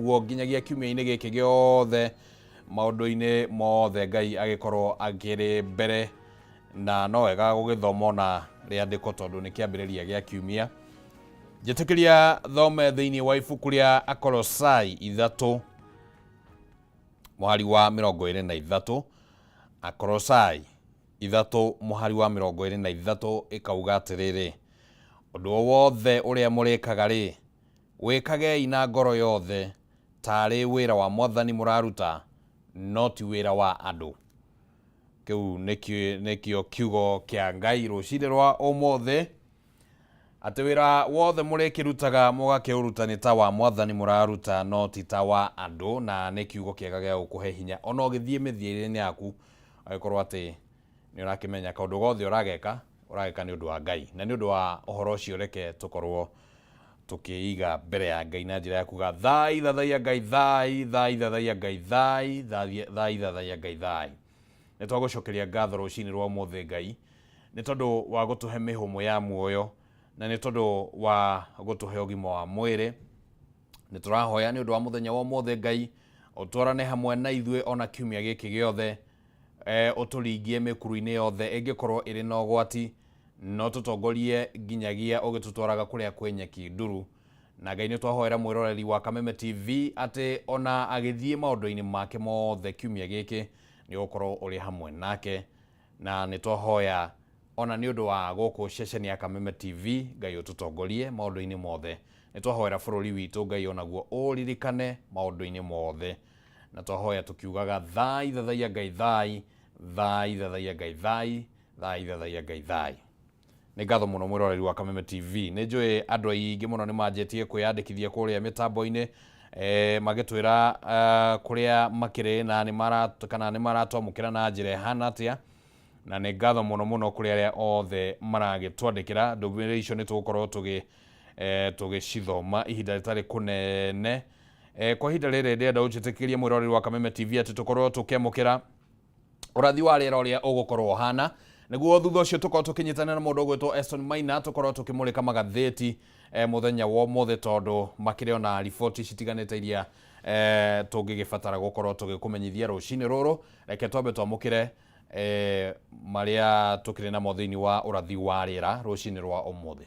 Ũguo nginyagia kiumia-inĩ gĩkĩ gĩothe, maũndũ-inĩ mothe Ngai agĩkorwo akĩrĩ mbere, na no wega gũgĩthoma ona rĩandĩko tondũ nĩ kĩambĩrĩria gĩa kiumia. Njĩtĩkĩria thome thĩinĩ wa ibuku rĩa Akolosai 3 mũhari wa 23. Akolosai 3 mũhari wa 23 ĩkauga atĩrĩrĩ, ũndũ o wothe ũrĩa mũrĩkaga rĩ, wĩkagei na ngoro yothe tarĩ wĩra wa Mwathani mũraruta, no ti wĩra wa andũ. Kĩu nĩkĩo kiugo kĩa Ngai rũcinĩ rwa ũmũthĩ, atĩ wĩra wothe mũrĩkĩrutaga mũgakĩũruta nĩ ta wa Mwathani mũraruta, no ti ta wa andũ. Na nĩ kiugo kĩega gĩa gũkũhe hinya ona ũgĩthiĩ mĩthiĩre-inĩ yaku, agĩkorwo atĩ nĩ ũrakĩmenya kaũndũ gothe ũrageka, ũrageka nĩ ũndũ wa Ngai. Na nĩ ũndũ wa ũhoro ũcio, reke tũkorwo tũkĩiga mbere ya Ngai na njĩra ya kuga thai thathaiya Ngai thai, thai thathaiya Ngai thai, thai thathaiya Ngai thai. Nĩ twagũcokeria ngatho rũcinĩ rwa ũmũthĩ Ngai, nĩ tondũ wa gũtũhe mĩhũmũ ya muoyo, na nĩ tondũ wa gũtũhe ũgima wa mwĩrĩ. Nĩ tũrahoya nĩ ũndũ wa mũthenya wa ũmũthĩ Ngai, ũtwarane hamwe na ithuĩ ona kiumia gĩkĩ gĩothe, ũtũringie mĩkuru-inĩ yothe ĩngĩkorwo ĩrĩ na ũgwati, no tũtongorie nginyagia ũgĩtũtwaraga kũrĩa kwĩ nyeki nduru. Na Ngai nĩ twahoera mwĩroreri wa Kameme TV atĩ ona agĩthiĩ maũndũ-inĩ make mothe kiumia gĩkĩ, nĩ ũgũkorwo ũrĩ hamwe nake. Na nĩ twahoya ona nĩ ũndũ wa gũkũ ceceni ya Kameme TV, Ngai ũtũtongorie maũndũ-inĩ mothe. Nĩ twahoera bũrũri witũ, Ngai onaguo ũririkane maũndũ-inĩ mothe. Na twahoya tũkiugaga thai thathaiya Ngai thai, thai thathaiya Ngai thai, thai thathaiya Ngai thai. Nĩ ngatho mũno mwĩroreri wa Kameme TV. Nĩ njũĩ andũ aingĩ mũno nĩ manjĩtie kwĩyandĩkithia kũrĩa mĩtambo-inĩ, magĩtwĩra kũrĩa makĩrĩ na nĩ mara, kana nĩ maratwamũkĩra na njĩra ĩhana atĩa. Na nĩ ngatho mũno mũno kũrĩ arĩa othe maragĩtwandĩkĩra ndũmĩrĩri icio, nĩ tũgũkorwo tũgĩcithoma ihinda rĩtarĩ kũnene. Kwa ihinda rĩrĩ ndĩrenda ũnjĩtĩkĩrie mwĩroreri wa Kameme TV atĩ tũkorwo tũkĩamũkĩra ũrathi wa rĩera ũrĩa ũgũkorwo ũhana, nĩguo thutha ũcio tũkorwo tũkĩnyitanĩra na mũndũ ũgwĩtwo Eston Maina, tũkorwo tũkĩmũrĩka magathĩti mũthenya wa ũmũthĩ, tondũ makĩrĩ ona riboti citiganĩte iria tũngĩgĩbatara gũkorwo tũgĩkũmenyithia rũcinĩ rũrũ. Reke twambe twamũkĩre marĩa tũkĩrĩ namo thĩinĩ wa ũrathi wa rĩera rũcinĩ rwa ũmũthĩ.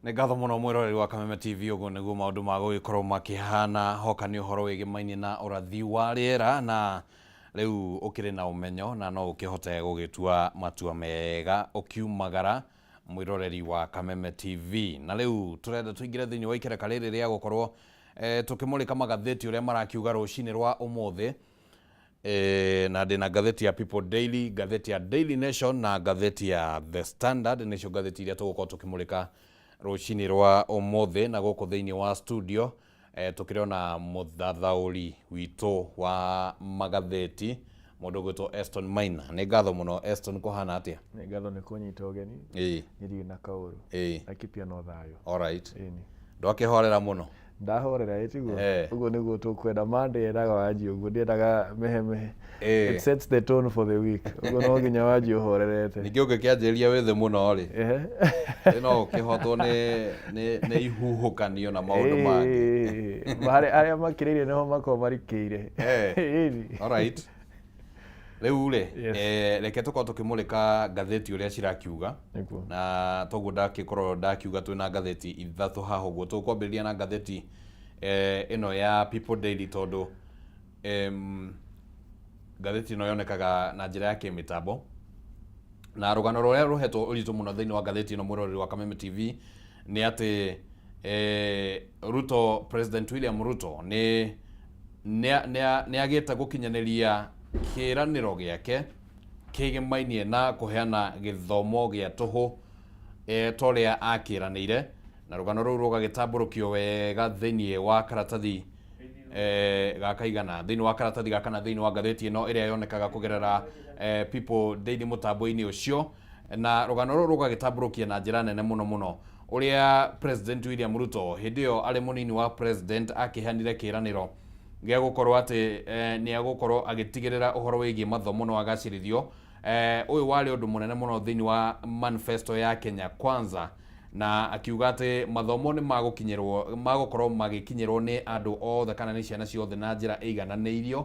Nĩ ngatho mũno mwĩroreri wa Kameme TV. Ũguo nĩguo maũndũ ma gũgĩkorwo makĩhana hoka nĩ ũhoro wĩgĩmainie na ũrathi wa rĩera, na rĩu ũkĩrĩ na ũmenyo na no ũkĩhote gũgĩtua matua mega ũkiumagara, mwĩroreri wa Kameme TV. Na rĩu tũrenda tũingĩre thĩinĩ wa ikereka rĩrĩ rĩa gũkorwo tũkĩmũrĩka magathĩti ũrĩa marakiuga rũcinĩ rwa ũmũthĩ. Na ndĩna ngathĩti ya People Daily, ngathĩti ya Daily Nation na ngathĩti ya The Standard, nĩcio ngathĩti iria tũgũkorwo tũkĩmũrĩka rũcinĩ rwa ũmũthĩ. Na gũkũ thĩinĩ wa studio tũkĩrĩ ona mũthathaũri witũ wa magathĩti, mũndũ ũgwĩtwo Eston Maina. Nĩ ngatho mũno Eston, kũhana atĩa? Nĩ ngatho nĩ kũnyita ũgeni. Ndirĩ na kaũru. Laikipia no thayũ. Alright. Ndwakĩhorera mũno? Ndahorera, ĩ tiguo? Ũguo nĩguo tũkwenda. Monday yendaga wanjie ũguo, ndĩendaga mehemehe. It sets the tone for the week. Ũguo no nginya wanjie ũhorerete. Ningĩ ũngĩkĩanjĩrĩria wĩ thĩ mũno rĩ, no ũkĩhotwo nĩ ihuhũkanio na maũndũ mangĩ. Arĩa makĩrĩire nĩho makoragwo marikĩire. Alright. Rĩu rĩ, reke tũkorwo tũkĩmũrĩka ngathĩti ũrĩa cirakiuga. Na toguo ndakĩkorwo ndakiuga, twĩna ngathĩti ithatũ haha ũguo. Tũkwambĩrĩria na ngathĩti ĩno ya People Daily, tondũ ngathĩti ĩno yonekaga na njĩra ya kĩmĩtambo, na rũgano rũrĩa rũhetwo ũritũ mũno thĩinĩ wa ngathĩti ĩno, mwĩroreri wa Kameme TV, nĩ atĩ Ruto, President William Ruto nĩ agĩte gũkinyanĩria kĩĩranĩro gĩake kĩgĩmainie na kũheana gĩthomo gĩa tũhũ ta ũrĩa akĩranĩire. Na rũgano rũu rũgagĩtambũrũkio wega thĩinĩ wa karatathi gaka igana, thĩinĩ wa karatathi gaka na thĩinĩ wa ngathĩti ĩno ĩrĩa yonekaga kũgerera People Daily mũtambo-inĩ ũcio. Na rũgano rũrũ rũgagĩtambũrũkia na njĩra nene mũno mũno ũrĩa President William Ruto hĩndĩ ĩyo arĩ mũnini wa president akĩheanire kĩĩranĩro gĩa gũkorwo atĩ nĩ agũkorwo agĩtigĩrĩra ũhoro wĩgiĩ mathomo no agacĩrithio. Ũyũ warĩ ũndũ mũnene mũno thĩinĩ wa manifesto ya Kenya Kwanza, na akiuga atĩ mathomo nĩ magũkinyĩrwo, magũkorwo magĩkinyĩrwo nĩ andũ othe kana nĩ ciana ciothe na njĩra ĩigananĩirio,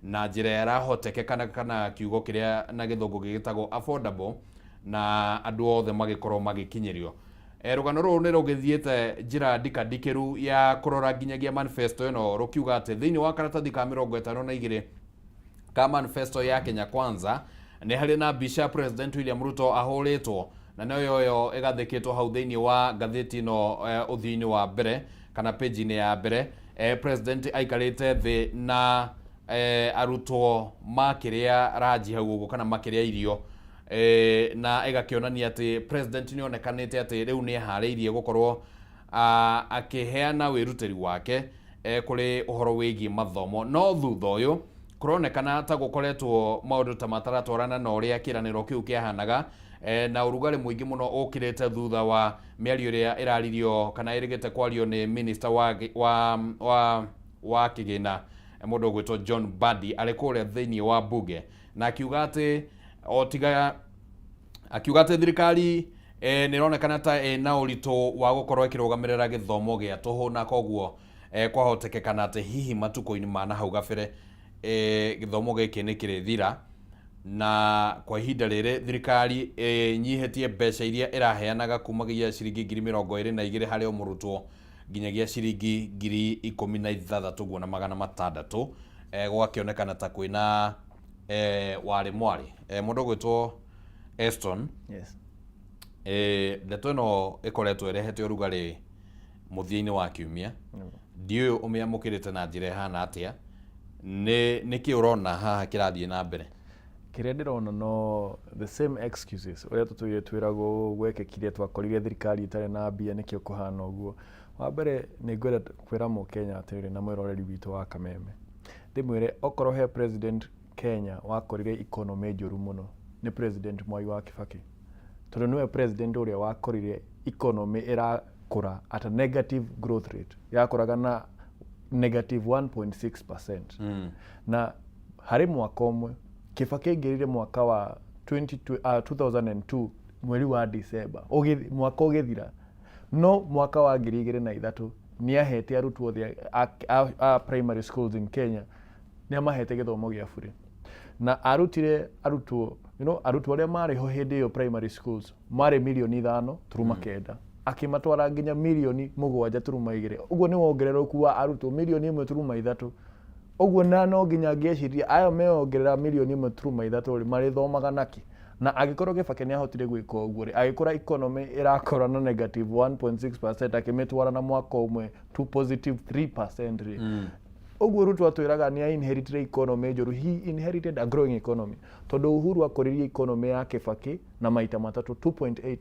na njĩra ĩrahotekeka, kana kiugo kĩrĩa na gĩthũngũ gĩgĩtagwo affordable, na andũ othe magĩkorwo magĩkinyĩrio. Rũgano rũrũ nĩ rũgĩthiĩte njĩra ndikandikĩru ya kũrora nginyagia manifesto ĩno, rũkiuga atĩ thĩinĩ wa karatathi ka 52 ka manifesto ya Kenya Kwanza nĩ harĩ na mbica President William Ruto ahũrĩtwo, na noyo ĩyo ĩgathĩkĩtwo hau thĩinĩ wa ngathĩti ĩno ũthiũ-inĩ wa mbere kana page-inĩ ya mbere. President aikarĩte thĩ na arutwo makĩrĩa ranji hau ũguo kana makĩrĩa irio, na ĩgakĩonania atĩ president nĩ onekanĩte atĩ rĩu nĩ eharĩirie gũkorwo akĩheana wĩrutĩri wake kũrĩ ũhoro wĩgiĩ mathomo. No thutha ũyũ kũronekana ta gũkoretwo maũndũ ta mataratwarana na ũrĩa kĩranĩro kĩu kĩahanaga, na ũrugarĩ mũingĩ mũno ũkĩrĩte thutha wa mĩario ĩrĩa ĩraririo kana ĩrĩgĩte kwario nĩ minister wa kĩgĩna, mũndũ ũgwĩtwo John Mbadi, arĩ kũrĩa thĩinĩ wa bunge, na akiuga atĩ o tiga akiuga atĩ thirikari nĩ ĩronekana ta ĩna ũritũ wa gũkorwo ĩkĩrũgamĩrĩra gĩthomo gĩa tũhũ, na koguo kwahotekekana atĩ hihi matukũ-inĩ ma na hau gabere gĩthomo gĩkĩ nĩ kĩrĩthira. Na kwa ihinda rĩrĩ thirikari ĩnyihĩtie mbeca iria ĩraheanaga kumagia ciringi 22,000 harĩ o mũrutwo nginyagia ciringi 16,600 guo. Gũgakĩonekana ta kwĩna warĩ mwarĩ mũndũ ũgwĩtwo Eston. Yes. Ndeto ĩno ĩkoretwo ĩrehete ũrugarĩ mũthia-inĩ wa kiumia. Ndiũĩ ũmĩamũkĩrĩte na njĩra ĩhana atĩa, nĩ nĩkĩ ũrona haha kĩrathiĩ na mbere? Kĩrĩa ndĩrona no the same excuses ũrĩa tũtũire twĩragwo gwekĩkire, twakorire thirikari ĩtarĩ na mbia, nĩkĩo kũhana ũguo. Wa mbere, nĩ ngwenda kwĩra mũkenya atĩrĩrĩ na mwĩroreri witũ wa Kameme, ndĩmwĩre okorwo he president Kenya wakorire economy njũru mũno, nĩ President Mwai wa Kibaki, tondũ nĩwe president ũrĩa wakorire economy ĩrakũra at a negative growth rate, yakũraga na negative 1.6%. Na harĩ mwaka ũmwe Kibaki aingĩrire mwaka wa 20, 2002 mweri wa December, mwaka ũgĩthira, no mwaka wa 2003 nĩ ahete arutwo othe a primary schools in Kenya, nĩ amahete gĩthomo gĩa bure, na arutire arutwo arutwo arĩa marĩ ho hĩndĩ ĩyo primary schools marĩ 5.9 milioni. Akĩmatwara nginya 7.2 mirioni. Ũguo nĩ wongerereku wa arutwo 1.3 mirioni. Ũguo na no nginya ngĩciria aya meongerera 1.3 mirioni rĩ, marĩthomaga nakĩ? Na angĩkorwo Kibaki nĩ ahotire gwĩka ũguo rĩ, agĩkora economy ĩrakũra na negative 1.6%, akĩmĩtwara na mwaka ũmwe to positive 3% rĩ, ũguo Ruto atwĩraga nĩ inherited economy njũru. He inherited a growing economy, tondũ Uhuru akũririe economy ya Kibaki na maita matatũ, 2.8.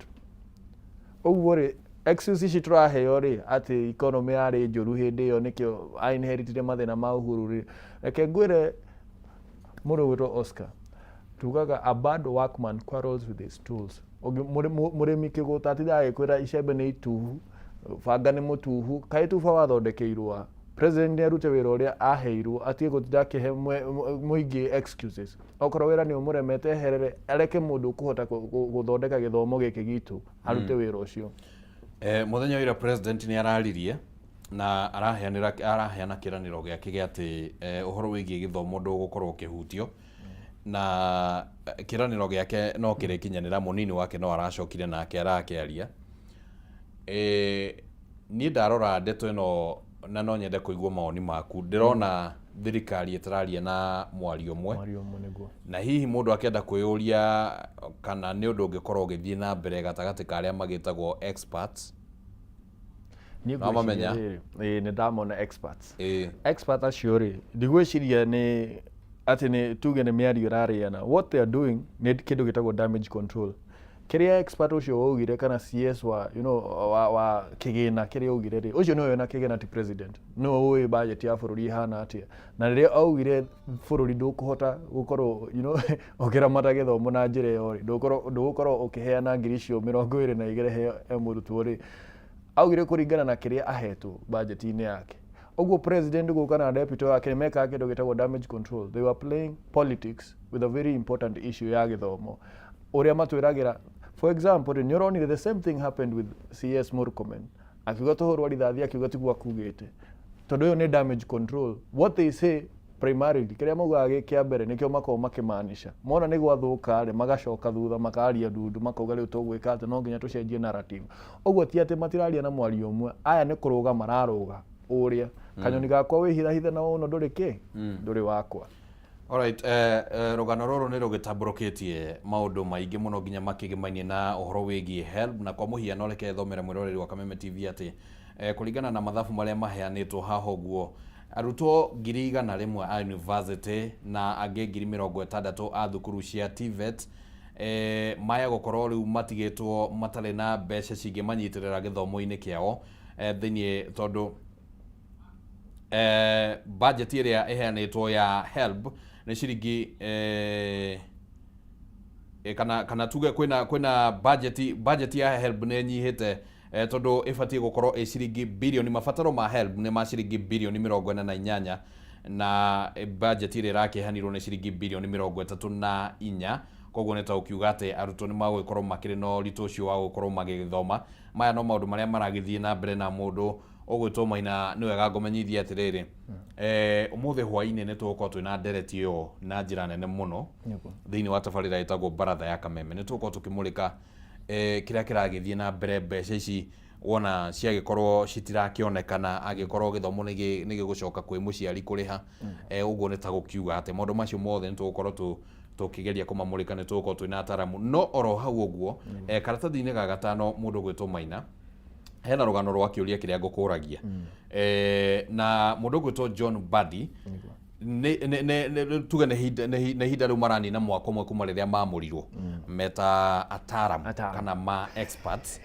Ũguo rĩ, excuse ici tũraheo rĩ, atĩ economy yarĩ njũru hĩndĩ ĩyo, nĩkĩo a inheritire mathĩna ma Uhuru rĩ, reke ngwĩre, mũndũ ũgwĩtwo Oscar, tugaga a bad workman quarrels with his tools. Mũrĩmi kĩgũta atindaga agĩkwĩra icembe nĩ ituhu, banga nĩ mũtuhu, kaĩ tuba wathondekeirwo a? President nĩ arute wĩra ũrĩa aheirwo, atige gũtinda akĩhe mũingĩ excuses. Okorwo wĩra nĩ ũmũremete, eherere, areke mũndũ ũkũhota gũthondeka gĩthomo gĩkĩ gitũ arute wĩra ũcio. Mũthenya wa ira president nĩ araririe na araheana kĩranĩro gĩake gĩa atĩ ũhoro wĩgiĩ gĩthomo ndũgũkorwo ũkĩhutio, na kĩranĩro gĩake no kĩrĩkinyanĩra. Mũnini wake no aracokire nake arakĩaria. Niĩ ndarora ndeto ĩno, na no nyende kũigua mawoni maku, ndĩrona thirikari ĩtararia na mwario ũmwe. Mwario ũmwe, nĩguo. Na hihi mũndũ akĩenda kwĩyũria kana nĩ ũndũ ũngĩkorwo ũgĩthiĩ na mbere gatagatĩ ka arĩa magĩtagwo experts. Niĩ Wamamenya? ngwĩciria rĩrĩ, ĩĩ, nĩ ndamona experts. Ĩĩ. Expert acio rĩ, ndigwĩciria nĩ atĩ nĩ tuge nĩ mĩario ĩrarĩana. What they are doing nĩ kĩndũ gĩtagwo damage control. Kĩrĩa expert ũcio waugire, kana CS wa, you know, wa kĩgĩna, kĩrĩa augire rĩ, ũcio nĩwe wĩna kĩgĩna, ti president. Nĩwe ũĩ budget ya bũrũri ĩhana atĩa. Na rĩrĩa augire bũrũri ndũkũhota gũkorwo ũkĩramata gĩthomo na njĩra ĩyo rĩ, ndũgũkorwo ũkĩheana ngiri icio 22 he mũrutwo rĩ, augire kũringana na kĩrĩa ahetwo budget-inĩ yake. Ũguo president gũka na deputy wake nĩ mekaga kĩndũ gĩtagwo damage control. They were playing politics with a very important issue ya gĩthomo. Ũrĩa matwĩragĩra, for example rĩ, nĩ ũronire the same thing happened with CS Murkomen, akiuga tũhũrwo rithathi, akiuga tiguo akugĩte, tondũ ĩyo nĩ damage control. What they say primarily, kĩrĩa maugaga gĩ kĩa mbere, nĩkĩo makoragwo makĩmaanisha. Mona nĩ gwathũka rĩ, magacoka thutha, makaria ndundu, makauga rĩu tũgwĩka atĩ no nginya tũcenjie narrative. Ũguo ti atĩ matiraria na mwario ũmwe. Aya nĩ kũrũga mararũga ũrĩa kanyoni gakwa wĩhithahithe na ũno ndũrĩ kĩ ndũrĩ wakwa. Alright, rũgano rũrũ nĩ rũgĩtambũrũkĩtie maũndũ maingĩ mũno, nginya makĩgĩmainie na ũhoro wĩgiĩ HELB. Na kwa mũhiano, reke thomere mwĩroreri wa Kameme TV atĩ kũringana na mathabu marĩa maheanĩtwo haha ũguo, arutwo 100,000 a university na angĩ 60,000 a thukuru cia TVET maya gũkorwo rĩu matigĩtwo matarĩ na mbeca cingĩmanyitĩrĩra gĩthomo-inĩ kĩao thĩiniĩ, tondũ budget ĩrĩa ĩheanĩtwo ya HELB nĩ ciringi kana tuge kwĩna budget ya HELB nĩ ĩnyihĩte, tondũ ĩbatiĩ gũkorwo ĩ ciringi birioni, mabataro ma HELB nĩ ma ciringi birioni 48, na budget ĩrĩa ĩrakĩheanirwo nĩ ciringi birioni 34. Koguo nĩ ta ũkiuga atĩ arutwo nĩ magũgĩkorwo makĩrĩ na ũritũ ũcio wa gũkorwo magĩgĩthoma. Maya no maũndũ marĩa maragĩthiĩ na mbere. Na mũndũ ũgwĩtwo Maina, nĩ wega ngũmenyithie atĩrĩrĩ, ũmũthĩ hwaĩ-inĩ nĩ tũgũkorwo twĩna ndereti ĩyo na njĩra nene mũno thĩinĩ wa tabarĩra ĩtagwo Baratha ya Kameme. Nĩ tũgũkorwo tũkĩmũrĩka kĩrĩa kĩragĩthiĩ na mbere, mbeca ici wona ciagĩkorwo citirakĩonekana, angĩkorwo gĩthomo nĩ gĩgũcoka kwĩ mũciari kũrĩha. Ũguo nĩ ta gũkiuga atĩ maũndũ macio mothe nĩ tũgũkorwo tũkĩgeria kũmamũrĩka. Nĩ tũgũkorwo twĩna ataramu. No oro hau ũguo, karatathi-inĩ ga gatano, mũndũ ũgwĩtwo Maina, hena rũgano rwa kĩũria kĩrĩa ngũkũragia na mũndũ ũgwĩtwo John Mbadi nĩ tuge nĩ ihinda rĩu maranina mwaka ũmwe kuma rĩrĩa mamũrirwo meta ataaramu Ataaramu. kana ma experts.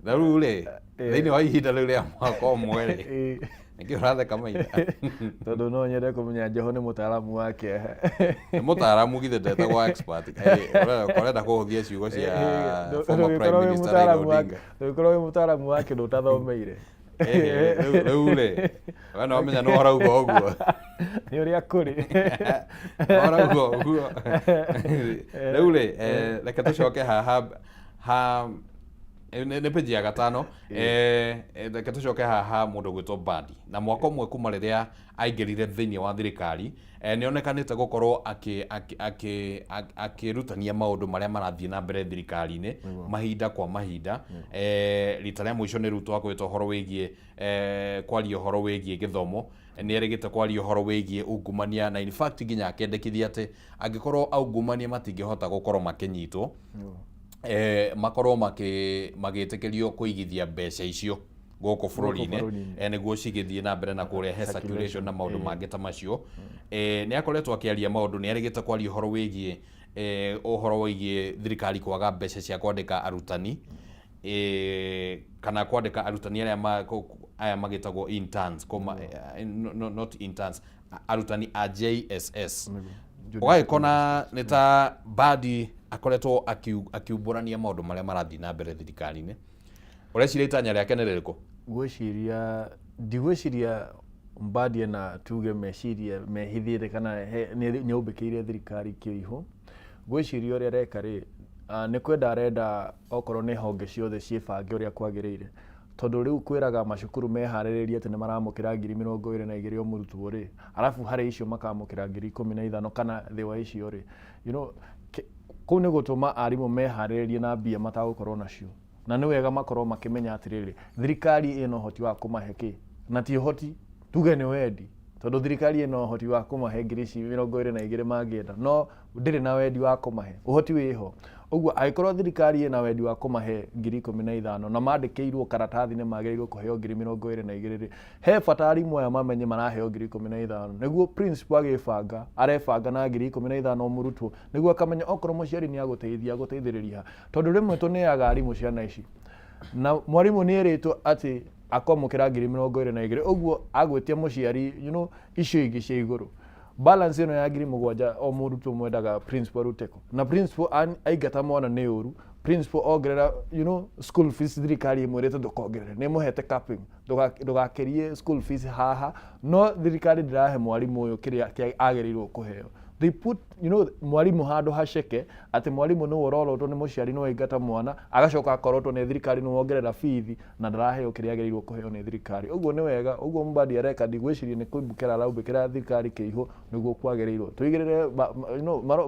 Na rĩu rĩ, thĩinĩ wa ihinda rĩu rĩa mwaka ũmwe rĩ, nĩkĩ ũratheka, Maina? Tondũ no nyende kũmenya Joho nĩ mũtaaramu wa kĩeha. Nĩ mũtaaramu, githĩ ndetagwo expert? Ũrenda kũhũthia ciugo cia former prime minister Raila Odinga? Ndũgĩkorwo wĩ mũtaaramu wa kĩndũ ũtathomeire. Rĩu rĩ, we no wamenya no ũrauga ũguo. Nĩ ũrĩa kũrĩ. Ũrauga ũguo. Rĩu rĩ, reke tũcoke haha ha. Nĩ page ya gatano. Reke tũcoke haha mũndũ ũgwĩtwo Mbadi na mwaka ũmwe kuma rĩrĩa aingĩrire thĩinĩ wa thirikari, nĩ onekanĩte gũkorwo akĩrutania maũndũ marĩa marathiĩ na mbere thirikari-inĩ mahinda kwa mahinda. Rita rĩa mũico nĩ Ruto akwĩte ũhoro wĩgiĩ kwaria ũhoro wĩgiĩ gĩthomo, nĩ erĩgĩte kwaria ũhoro wĩgiĩ ungumania, na in fact nginya akendekithia atĩ angĩkorwo aungumania matingĩhota gũkorwo makĩnyitwo, makorwo magĩtĩkĩrio kũigithia mbeca icio gũkũ bũrũri-inĩ, bũrũri-inĩ. Nĩguo cigĩthiĩ na mbere na kũrehe circulation na maũndũ mangĩ ta macio. Nĩ akoretwo akĩaria maũndũ, nĩ arĩgĩte kwaria ũhoro wĩgiĩ thirikari kwaga mbeca cia kwandĩka arutani, kana kwandĩka arutani arĩa aya magĩtagwo interns, kũma, no, no, not interns, arutani a JSS. Ũgagĩkona nĩ ta Mbadi akoretwo akiumbũrania maũndũ marĩa marathiĩ na mbere thirikari-inĩ. Ũreciria itanya rĩake nĩ rĩrĩkũ? Ngwĩciria, ndigwĩciria Mbadi ena tuge meciria mehithĩte kana nĩ aũmbĩkĩire thirikari kĩihũ. Ngwĩciria ũrĩa areka rĩ, nĩ kwenda arenda okorwo nĩ honge ciothe ciĩbange ũrĩa kwagĩrĩire, tondũ rĩu kwĩraga macukuru meharĩrĩrie atĩ nĩ maramũkĩra 22,000 o mũrutwo rĩ, arabu harĩ icio makamũkĩra 15,000 kana thĩ wa icio rĩ, kũu nĩ gũtũma arimũ meharĩrĩrie na mbia matagũkorwo nacio. Na nĩ wega makorwo makĩmenya atĩrĩrĩ, thirikari ĩna ũhoti wa kũmahe kĩ, na ti ũhoti, tuge nĩ wendi, tondũ thirikari ĩna ũhoti wa kũmahe ngiri ici 22 mangĩenda, no ndĩrĩ na wendi wa kũmahe. Ũhoti wĩho. Ũguo angĩkorwo thirikari ĩna wendi wa kũmahe 15,000 na mandĩkĩirwo karatathi nĩ magĩrĩirwo kũheo 22,000 rĩ, he bata arimũ aya mamenye maraheo 15,000, nĩguo principal agĩbanga arebanga na 15,000 o mũrutwo, nĩguo akamenya okorwo mũciari nĩ agũteithia agũteithĩrĩria ha, tondũ rĩmwe tũneaga arimũ ciana ici na mwarimũ nĩ erĩtwo atĩ akwamũkĩra 22,000, ũguo agwĩtia mũciari icio ingĩ cia igũrũ, balance ĩno ya 7,000 o mũrutwo mwendaga principal arute kũ? Na principal aingata mwana nĩ ũru, principal ongerera school fees, thirikari ĩmwĩrĩte ndũkongerere, nĩ ĩmũhete capping, ndũgakĩrie school fees haha, no thirikari ndĩrahe mwarimũ ũyũ kĩrĩa agĩrĩirwo kũheo. They put mwarimũ handũ haceke atĩ mwarimũ nĩwe ũrorotwo nĩ mũciari nĩwe aingata mwana, agacoka akorotwo nĩ thirikari nĩwe wongerera bithi na ndaraheo kĩrĩa agĩrĩirwo kũheo nĩ thirikari. Ũguo nĩ wega ũguo Mbadi areka, ndigwĩciria nĩ kũimbũkĩra araumbĩkĩra thirikari kĩihũ, nĩguo kwagĩrĩirwo tũigĩrĩre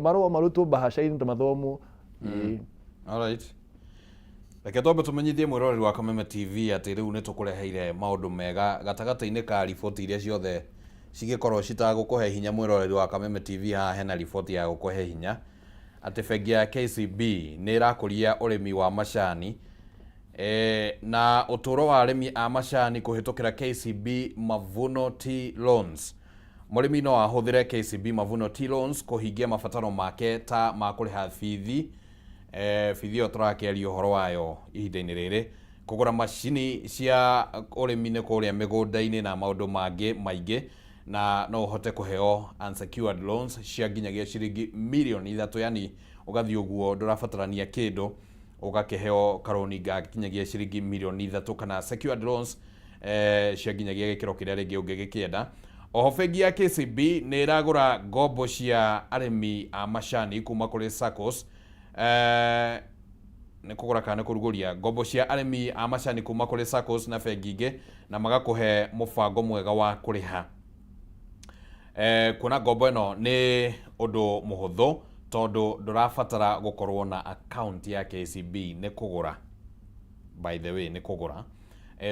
marũa marutwo mbahaca-inĩ mathomwo. Ĩĩ. Alright. Reke twambe tũmenyithie mwĩroreri wa Kameme TV atĩ rĩu nĩ tũkũreheire maũndũ mega gatagatĩ-inĩ ka riboti iria ciothe cigĩkorwo citagũkũhe hinya. Mwĩroreri wa Kameme TV, haha hena riboti ya gũkũhe hinya atĩ bengi ya KCB nĩ ĩrakũria ũrĩmi wa macani na ũtũũro wa arĩmi a macani kũhĩtũkĩra KCB Mavuno Tea Loans. Mũrĩmi no ahũthĩre KCB Mavuno Tea Loans kũhingia mabataro make ta ma kũrĩha bithi, bithi ĩyo tũrakĩaria ũhoro wayo ihinda-inĩ rĩrĩ, kũgũra macini cia ũrĩmi nĩ kũrĩa mĩgũnda-inĩ na maũndũ mangĩ maingĩ, na no ũhote kũheo unsecured loans cia nginyagia ciringi 3 mirioni, yani ũgathiĩ ũguo ndũrabatarania kĩndũ, ũgakĩheo karũni ga nginyagia ciringi 3 mirioni kana secured loans cia nginyagia gĩkĩro kĩrĩa rĩngĩ ũngĩgĩkĩenda. Oho bengi ya KCB nĩ ĩragũra ngombo cia arĩmi a macani kuma kũrĩ SACCOS, nĩ kũgũra kana nĩ kũrugũria ngombo cia arĩmi a macani kuma kũrĩ SACCOS na bengi ingĩ, na magakũhe mũbango mwega wa kũrĩha. Kuona ngombo ĩno nĩ ũndũ mũhũthũ tondũ ndũrabatara gũkorwo na account ya KCB. Nĩ kũgũra, by the way, nĩ kũgũra.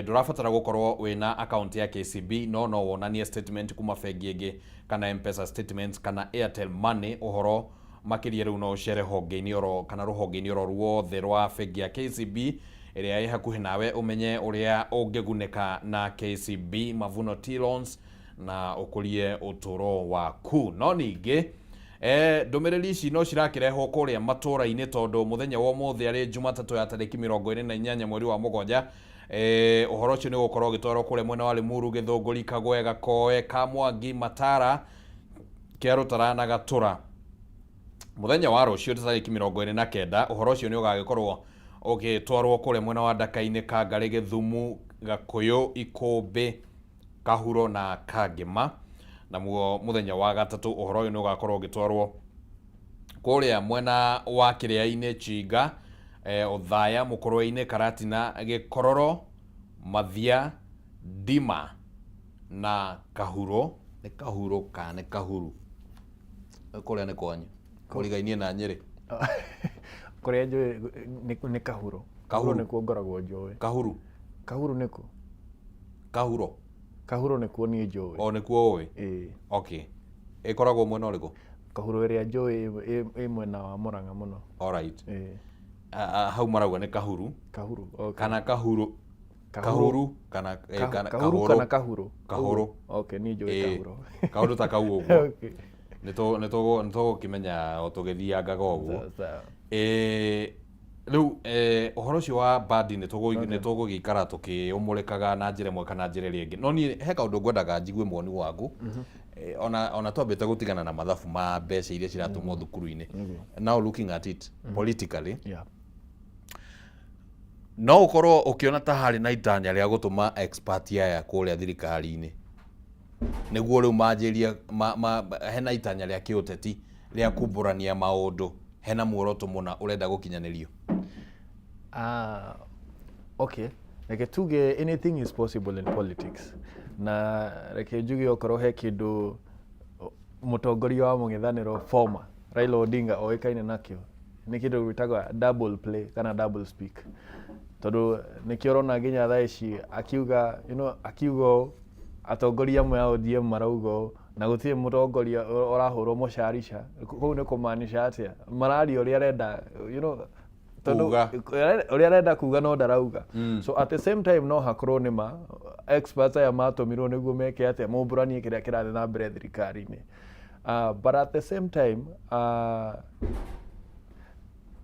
Ndũrabatara gũkorwo wĩna account ya KCB, no wonanie statement kuma bengi ĩngĩ kana M-Pesa statement kana Airtel Money. Ũhoro makĩria rĩu no ũcere honge-inĩ oro kana rũhonge-inĩ oro ruothe rwa bengi ya KCB ĩrĩa ĩ hakuhĩ nawe, ũmenye ũrĩa ũngĩgunĩka na KCB Mavuno Tea Loans na ũkũrie ũtũũro waku. No ningĩ ndũmĩrĩri ici no cirakĩrehwo kũrĩa matũũra-inĩ, tondũ mũthenya wa ũmũthĩ, arĩ Jumatatũ ya tarĩki 28 mweri wa mũgwanja, ũhoro ũcio nĩ ũgũkorwo ũgĩtwarwo kũrĩa mwena wa Limuru, Gĩthũngũri, Kagwe, Gakoe, Kamwangi, Matara, Kĩarũtara na Gatũra. Mũthenya wa rũciũ tarĩki 29, ũhoro ũcio nĩ ũgagĩkorwo ũgĩtwarwo kũrĩa mwena wa Ndaka-inĩ, Kangarĩ, Gĩthumu, Gakũyũ, Ikũmbĩ, Kahuro na Kangĩma. Namuo mũthenya wa gatatũ ũhoro ũyũ nĩ ũgakorwo ũgĩtwarwo kũrĩa mwena wa Kĩrĩa-inĩ, Chinga, Othaya, Mũkũrwe-inĩ, Karatina, Gĩkororo, Mathia, Ndima na Kahuro. Nĩ Kahuro kana nĩ Kahuru? Kũrĩa nĩ kwanyu mũrigainie na Nyĩrĩ? Kũrĩa njũĩ nĩ Kahuro. Kahuru. Nĩkuo ngoragwo njũĩ. Kahuru. Kahuru nĩkũ? Kahuro. Kahuro nĩkuo niĩ njũĩ. O nĩkuo ũĩ? Ĩĩ. Okay, ĩkoragwo mwena ũrĩkũ? Kahuro ĩrĩa njũĩ ĩ mwena wa Mũrang'a mũno. Alright. Ĩĩ. Hau marauga nĩ Kahuru. Kahuru, okay. Kana Kahuru. Kahuru. Kahuru kana kana Kahuru kana Kahuro? Kahuru. Okay, niĩ njũĩ Kahuro. Kaũndũ ta kau ũguo. Okay. Nĩ tũgũkĩmenya o tũgĩthiangaga ũguo. Sawa, sawa. Rĩu ũhoro ũcio wa Mbadi nĩ tũgũgĩikara tũkĩũmũrĩkaga na njĩra ĩmwe kana njĩra ĩrĩa ĩngĩ, no niĩ he kaũndũ ngwendaga njigue muoni waku. Ona twambĩte gũtigana na mathabu ma mbeca iria ciratũmwo thukuru-inĩ, now looking at it politically, no ũkorwo ũkĩona ta harĩ na itanya rĩa gũtũma expert aya kũrĩa thirikari-inĩ nĩguo rĩu manjĩrie hena itanya rĩa kĩũteti rĩa kumbũrania maũndũ, hena muoroto mũna ũrenda gũkinyanĩrio? Ah, okay. Reke tuge anything is possible in politics. Na reke njuge okorwo he kĩndũ mũtongoria wa mũng'ethanĩro former Raila Odinga oĩkaine nakĩo, nĩ kĩndũ gwĩtagwo double play kana double speak. Tondũ nĩkĩo ũrona nginya thaa ici akiuga, akiuga ũũ, atongoria amwe a ODM marauga ũũ, na gũtirĩ mũtongoria ũrahũrwo mũcarica. Kũu nĩ kũmaanisha atĩa? Mararia ũrĩa arenda, tondũ Kuga. Ũrĩa arenda kuga no ndarauga. So at the same time no hakorwo nĩ ma experts aya matũmirwo nĩguo meke atĩa, mombũranie kĩrĩa kĩrathiĩ na mbere thirikari-inĩ. But at the same time,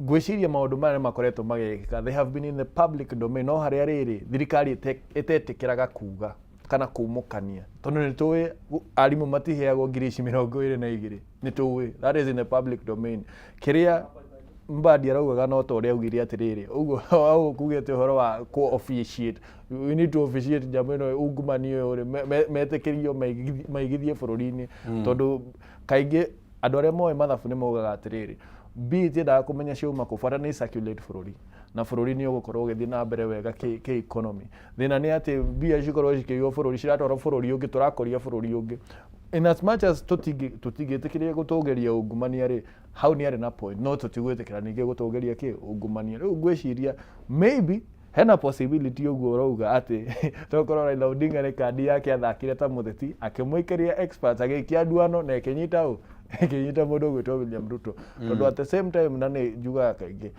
ngwĩciria maũndũ maya nĩ makoretwo magĩkĩka, they have been in the public domain, no harĩa rĩrĩ thirikari ĩtetĩkĩraga kuga kana kumũkania, tondũ nĩ tũĩ arimũ matiheagwo ngiri ici 22, nĩ tũĩ that is in the public domain. Kĩrĩa Mbadi araugaga no ta ũrĩa augire atĩrĩrĩ, ũguo au kugĩte ũhoro wa kũ officiate, we need to officiate nyamũ ĩno ungumania ũyũ rĩ, metĩkĩrio maigithie bũrũri-inĩ, tondũ kaingĩ andũ arĩa moĩ mathabu nĩ maugaga atĩrĩrĩ, mbia itiendaga kũmenya ciauma kũ, bata nĩ circulate bũrũri na bũrũri nĩ ũgũkorwo ũgĩthiĩ na mbere wega kĩ economy. Thĩna nĩ atĩ mbia cikorwo cikĩiywo bũrũri, ciratwarwo bũrũri ũngĩ, tũrakũria bũrũri ũngĩ. In as much as tũtingĩtĩkĩria gũtũgĩria ungumania rĩ, hau nĩ arĩ na point, no tũtigwĩtĩkĩra ningĩ gũtũgĩria kĩ ungumania. Rĩu ngwĩciria maybe hena possibility ũguo ũrauga atĩ tokorwo Raila Odinga nĩ kandi yake athakire ta mũteti, akĩmũikĩria experts, agĩikia nduano na ĩkĩnyita ũ, ĩkĩnyita mũndũ ũgwĩtwo William Ruto. Tondũ at the same time, na nĩ njugaga kaingĩ,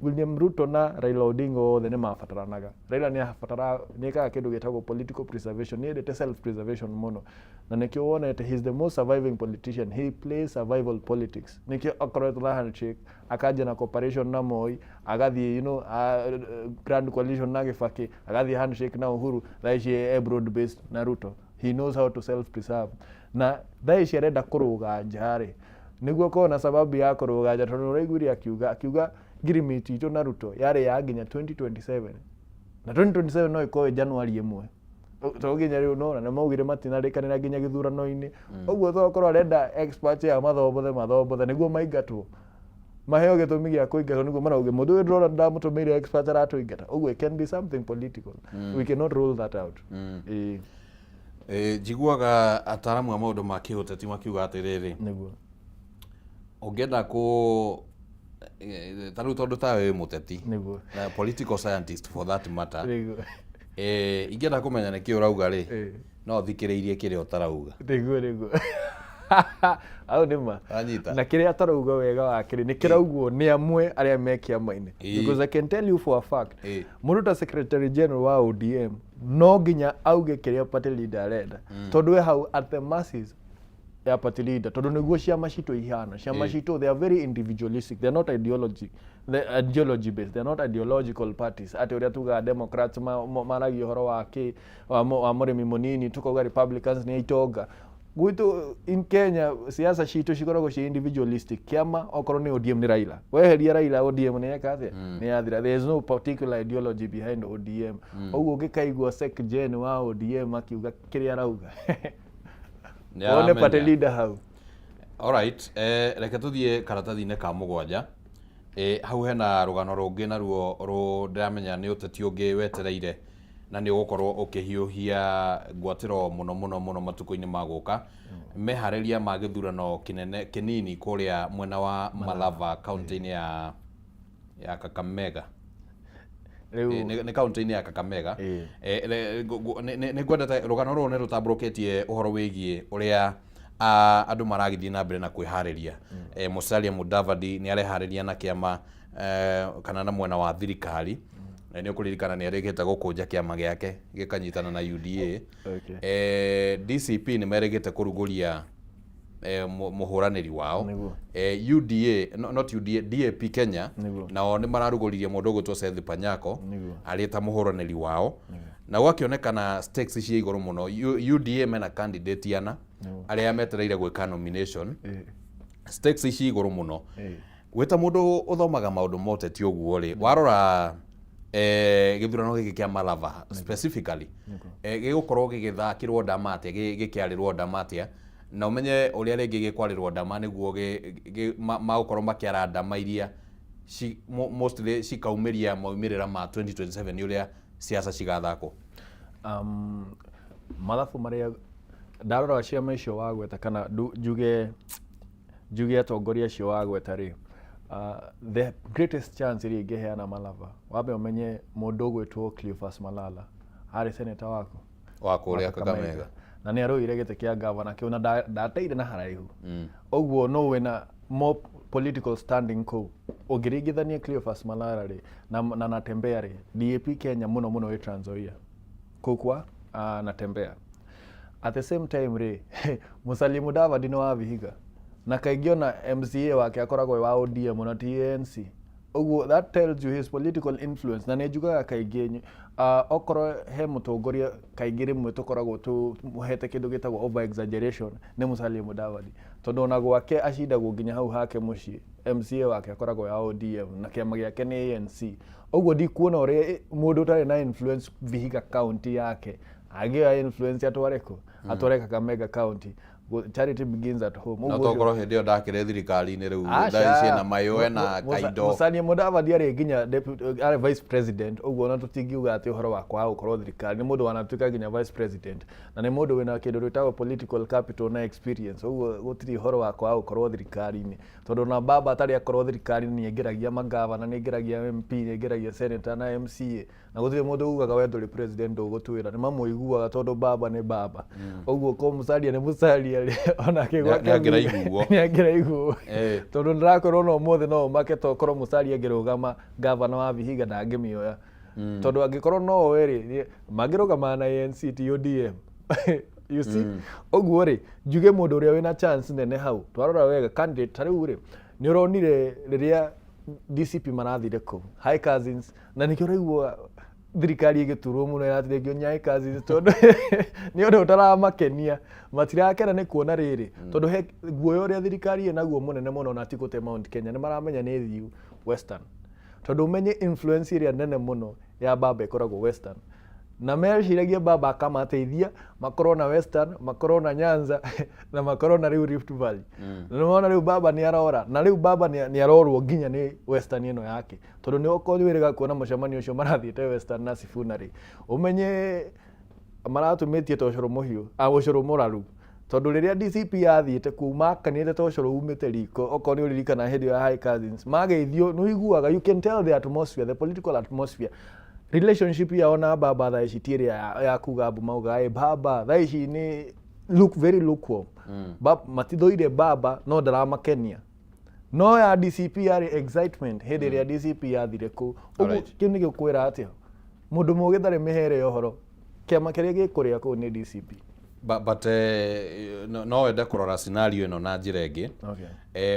William Ruto na Raila Odinga othe nĩ mabataranaga. Raila nĩ abataraga, nĩ ekaga kĩndũ gĩtagwo political preservation, nĩ endete self preservation mũno, na nĩkĩo wonete he is the most surviving politician. He plays survival politics. Nĩkĩo akoretwo na handshake, akanjia na cooperation na Moi, agathiĩ grand coalition na Kibaki, agathiĩ handshake na Uhuru, thaa ici e broad based na Ruto. He knows how to self preserve, na thaa ici arenda kũrũga nja rĩ, nĩguo korwo na sababu ya kũrũga nja, tondũ ũraiguire akiuga ngirimiti itũ na Ruto yarĩ ya nginya 2027, na 2027 no ĩkorwo ĩ January 1, to nginya rĩu nona nĩ maugire matinarĩkanĩra nginya gĩthurano-inĩ. Ũguo tokorwo arenda experts aya mathombothe mathombothe nĩguo maingatwo, maheo gĩtũmi gĩa kũingatwo, nĩguo marauge mũndũ ũyũ ndĩrona ndamũtũmĩire expert aratũingata. Ũguo it can be something political, we cannot rule that out. Ĩĩ. Njiguaga ataaramu a maũndũ ma kĩũteti makiuga atĩrĩrĩ, ũngĩenda kũ ta rĩu tondũ tawe wĩ mũteti na political scientist for that matter, ingĩenda kũmenya nĩkĩ ũrauga rĩ, no thikĩrĩirie kĩrĩa ũtarauga. Nĩguo, au nĩ ma. Wanyita? Na kĩrĩa atarauga wega wakĩrĩ nĩ kĩraugwo nĩ amwe arĩa me kĩama-inĩ, because I can tell you for a fact, mũndũ ta secretary general wa ODM no nginya auge kĩrĩa party leader arenda, tondũ e hau at the masses ya party leader, tondũ nĩguo ciama citũ ihana. Ciama citũ, they are very individualistic, they are not ideology, the ideology based, they are not ideological parties, atĩ ũrĩa tugaga Democrats maragia ũhoro wa kĩ wa mũrĩmi mũnini, tukauga Republicans nĩ itonga. Gwitũ in Kenya siasa citũ cikoragwo ci individualistic. Kĩama okorwo nĩ ODM nĩ Raila, weheria Raila ODM nĩ yeka atĩa? Nĩ yathira. There is no particular ideology behind ODM. Ũguo ũngĩkaigua sec gen wa ODM akiuga kĩrĩa arauga, Nĩ wone aramenya. Party leader hau. Alright, reke tũthiĩ karatathi-inĩ ka 7. Ĩ, hau hena rũgano rũngĩ naruo rũ ndĩramenya nĩ ũteti ũngĩ wetereire na nĩ ũgũkorwo ũkĩhiũhia ngwatĩro mũno mũno mũno matukũ-inĩ ma gũka. Meharĩria ma gĩthurano kĩnene kĩnini kũrĩa mwena wa Malava kaunti-inĩ ya Kakamega. Rĩu Nĩ kaunti-inĩ ya Kakamega. Ĩĩ. Nĩ ngwendete rũgano rũrũ nĩ rũtambũrũkĩtie ũhoro wĩgiĩ ũrĩa andũ maragĩthiĩ na mbere na kwĩharĩria. Musalia Mudavadi nĩ areharĩria na kĩama kana na mwena wa thirikari. Nĩ ũkũririkana nĩ arĩkĩte gũkũnja kĩama gĩake gĩkanyitana na UDA. DCP nĩ merĩgĩte kũrugũria mũhũranĩri wao. UDA, no, not UDA, DAP Kenya nao nĩ mararugũririe mũndũ ũgwĩtwo Seth Panyako arĩ ta mũhũranĩri wao. Na gwakĩonekana stakes ciĩ igũrũ mũno. UDA mena candidate ana arĩa metereire gwĩka nomination. Stakes ciĩ igũrũ mũno. Wĩ ta mũndũ ũthomaga maũndũ ma ũteti ũguo rĩ, warora gĩthurano gĩkĩ kĩa Malava specifically, gĩgũkorwo gĩgĩthakĩrwo ndama atĩa, gĩkĩarĩrwo ndama atĩa, na ũmenye ũrĩa rĩngĩ gĩkwarĩrwo ndama nĩguo magũkorwo makĩara ndama iria mostly cikaumĩria maumĩrĩra ma 2027 nĩ ũrĩa siasa cigathakwo. Mathabu marĩa ndarora ciama icio wagweta kana njuge atongoria acio wagweta rĩ, the greatest chance ĩrĩa ingĩheana Malava, wambe ũmenye mũndũ ũgwĩtwo Cleophas Malala arĩ senator waku wa kũrĩa Kakamega, na nĩ arũire gĩtĩ kĩa gavana kĩu na ndateire na haraihu. Ũguo no wĩna more political standing kũu. Ũngĩringithania Cleophas Malala rĩ na Natembeya rĩ, DAP Kenya mũno mũno ĩ Trans Nzoia kũu kwa Natembeya. At the same time rĩ, Musalia Mudavadi nĩ wa Vihiga na kaingĩ ona MCA wake akoragwo wa ODM ona ti ANC. Ũguo that tells you his political influence. Na nĩ njugaga kaingĩ, okorwo he mũtongoria kaingĩ rĩmwe tũkoragwo tũhete kĩndũ gĩtagwo over exaggeration nĩ Musalia Mudavadi, tondũ ona gwake acindagwo nginya hau hake mũciĩ, MCA wake akoragwo wa ODM na kĩama gĩake nĩ ANC. Ũguo ndikuona ũrĩa mũndũ ũtarĩ na influence Vihiga county yake angĩoya influence atware kũ, atware Kakamega county. Charity begins at home. Na tokorwo hĩndĩ ĩyo ndakĩrĩ thirikari-inĩ rĩu thaa ici ena mayũ ena kaindo. Musalia Mudavadi arĩ nginya deputy, arĩ vice president, ũguo ona tũtingiuga atĩ ũhoro wa kwaga gũkorwo thirikari, nĩ mũndũ wanatuĩka nginya vice president na nĩ mũndũ wĩna kĩndũ gĩtagwo political capital na experience. Ũguo gũtirĩ ũhoro wa kwaga gũkorwo thirikari-inĩ, tondũ ona baba atarĩ akorwo thirikari-inĩ nĩ aingĩragia magavana, nĩ aingĩragia MP, nĩ aingĩragia senator na MCA, na gũtirĩ mũndũ ugaga we ndũrĩ president ndũgũtwĩra, nĩ mamũiguaga tondũ baba nĩ baba. Ũguo ko Musalia nĩ Musalia rĩ, onake gwake Nĩ angĩraiguo. Nĩ angĩraiguo. Tondũ ndĩrakorwo no ũmũthĩ no ũmake tokorwo Musalia angĩrũgama gavana wa Vihiga ndangĩmĩoya. Tondũ angĩkorwo no oe rĩ, mangĩrũgama na ANC ti ODM. You see? Ũguo rĩ, njuge mũndũ ũrĩa wĩna chance nene hau, twarora wega candidate ta rĩu rĩ, nĩ ũronire rĩrĩa DCP marathire kũu Hi Cousins, na nĩkĩo ũraigua thirikari ĩgĩturwo mũno ĩratirĩkio Nyai Cousins, tondũ nĩ ũndũ ũtaramakenia, matirakena nĩ kuona rĩrĩ, tondũ he guoya ũrĩa thirikari ĩnaguo mũnene mũno na ti gũte Mount Kenya, nĩ maramenya nĩ thiu Western, tondũ ũmenye influence ĩrĩa nene mũno ya baba ĩkoragwo Western, na meciragia baba akamateithia makorwo na Western, makorwo na Nyanza na makorwo na rĩu Rift Valley. Na nĩwona rĩu baba nĩ arora, na rĩu baba nĩ arorwo nginya nĩ Western ĩno yake, tondũ nĩ okorwo nĩ wĩrĩga kuona mũcemanio ũcio marathiĩte Western na Sifuna rĩ, ũmenye maratũmĩtie ta ũcũrũ mũhiũ, ũcũrũ mũraru, tondũ rĩrĩa DCP yathiĩte kũu makanĩte ta ũcũrũ umĩte riko. Okorwo nĩ ũririkana hĩndĩ ĩyo ya High Cousins mageithio, nĩ ũiguaga, you can tell the atmosphere, the political atmosphere, relationship yao na baba thaa ici ti ĩrĩa ya kuga mbu mauga ĩ baba, thaa ici nĩ look very lukewarm. Matithũire baba no ndaramakenia. No ya DCP yarĩ excitement hĩndĩ ĩrĩa DCP yathire kũu. Ũguo kĩu nĩ gĩkwĩra atĩa, mũndũ mũgĩ ndarĩ mĩhere ya ũhoro, kĩama kĩrĩa gĩkũrĩa kũu nĩ DCP. But no wende kũrora scenario ĩno na njĩra ĩngĩ.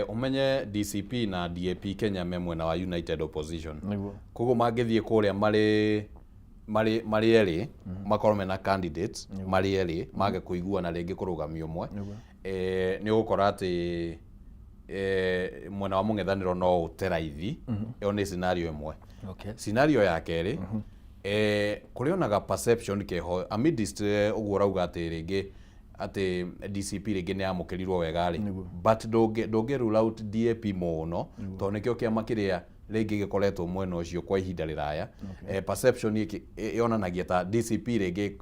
Ũmenye DCP na DAP Kenya me mwena wa United Opposition. Koguo mangĩthiĩ kũrĩa marĩ erĩ, makorwo mena candidates marĩ erĩ, mage kũiguana rĩngĩ kũrũgamia ũmwe, nĩ ũgũkora atĩ mwena wa mũng'ethanĩro no ũte raithi. Ĩyo nĩ scenario ĩmwe. Scenario ya kerĩ, kũrĩ onaga perception keho amidst ũguo ũrauga atĩ rĩngĩ Atĩ DCP rĩngĩ nĩ yamũkĩrirwo wega rĩ, Nĩguo. but ndũngĩ rule out DAP mũno, tondũ nĩkĩo kĩama kĩrĩa rĩngĩ gĩkoretwo mwena ũcio kwa ihinda rĩraya. Perception yonanagia ta DCP rĩngĩ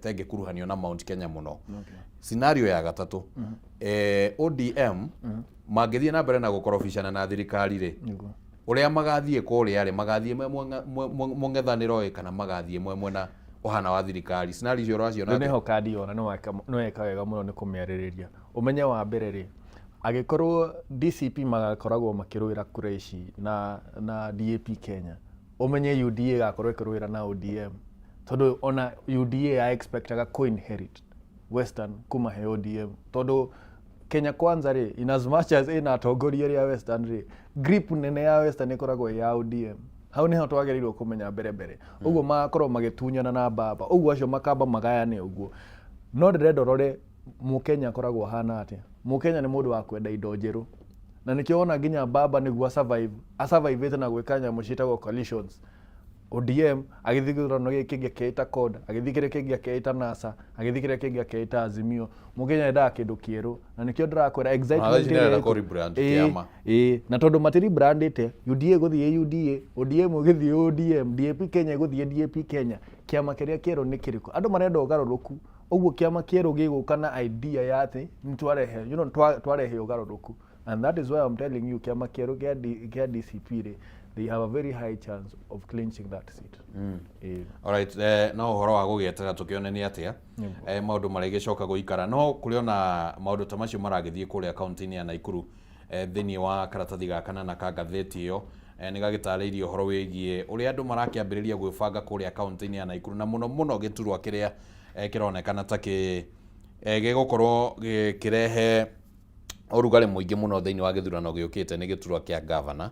tengĩkuruhanio na Mount Kenya mũno. Scenario ya gatatũ, ODM mangĩthiĩ na mbere na gũkorobicana na thirikari rĩ, ũrĩa magathiĩ kũrĩa rĩ, magathiĩ me mũng'ethanĩro ĩ, kana magathiĩ mwe mwena ũhana wa thirikari? Scenario icio ũraciona Rĩu atĩa? Nĩho kandi yona nĩweka wega mũno nĩ kũmĩarĩrĩria. Ũmenye wa mbere rĩ, angĩkorwo DCP magakoragwo makĩrũĩra kura ici na DAP Kenya, ũmenye UDA ĩgakorwo ĩkĩrũĩra na ODM, tondũ ona UDA ya expectaga kũ-inherit Western kuma he ODM, tondũ Kenya Kwanza rĩ, in as much as ĩna atongoria arĩa a Western rĩ, grip nene ya Western ĩkoragwo ĩ ya ODM. Hau nĩho twagĩrĩirwo kũmenya mbere mbere. Ũguo magakorwo magĩtunyana na mbamba, ũguo acio makamba magayane ũguo. No ndĩrenda ũrore Mũkenya akoragwo ahana atĩa. Mũkenya nĩ mũndũ wa kwenda indo njerũ, na nĩkĩo wona nginya mbamba nĩguo asurvive, asurvivĩte na gwĩka nyamũ ciĩtagwo coalitions. ODM agĩthiĩ gĩthurano gĩkĩ kĩngĩ akeĩta CORD, agĩthiĩ kĩrĩa kĩngĩ akeĩta NASA, agĩthiĩ kĩrĩa kĩngĩ akeĩta Azimio. Mũkenya endaga kĩndũ kĩerũ, na nĩkĩo ndĩrakwĩra excitement Ona thaa ici ĩrĩa nĩarenda ĩkũ- kũ-rebrand Ĩĩ, kĩama. Ĩĩ, na tondũ matiribrandĩte, UDA ĩgũthiĩ UDA, ODM ĩgĩthiĩ ODM, DAP Kenya ĩgũthiĩ DAP Kenya. Kĩama kĩrĩa kĩerũ nĩ kĩrĩkũ? Andũ marenda ũgarũrũku, ũguo kĩama kĩerũ gĩgũka na idea ya atĩ nĩ twarehe, twarehe ũgarũrũku. And that is why I'm telling you, kĩama kĩerũ kĩa DCP rĩ, they have a very high chance of clinching that seat. Ĩĩ. Alright, no ũhoro wa gũgĩetera tũkĩone nĩ atĩa maũndũ marĩgĩcoka gũikara. No kũrĩ ona maũndũ ta macio maragĩthiĩ kũrĩa kaunti-inĩ ya Nakuru. Thĩinĩ wa karatathi ga kanana ka ngathĩti ĩyo, nĩ gagĩtarĩirie ũhoro wĩgiĩ ũrĩa andũ marakĩambĩrĩria gwĩbanga kũrĩa kaunti-inĩ ya Nakuru, na mũno mũno gĩturwa kĩrĩa kĩronekana ta kĩ gĩgũkorwo gĩkĩrehe ũrugarĩ mũingĩ mũno thĩinĩ wa gĩthurano gĩũkĩte, nĩ gĩturwa kĩa gavana,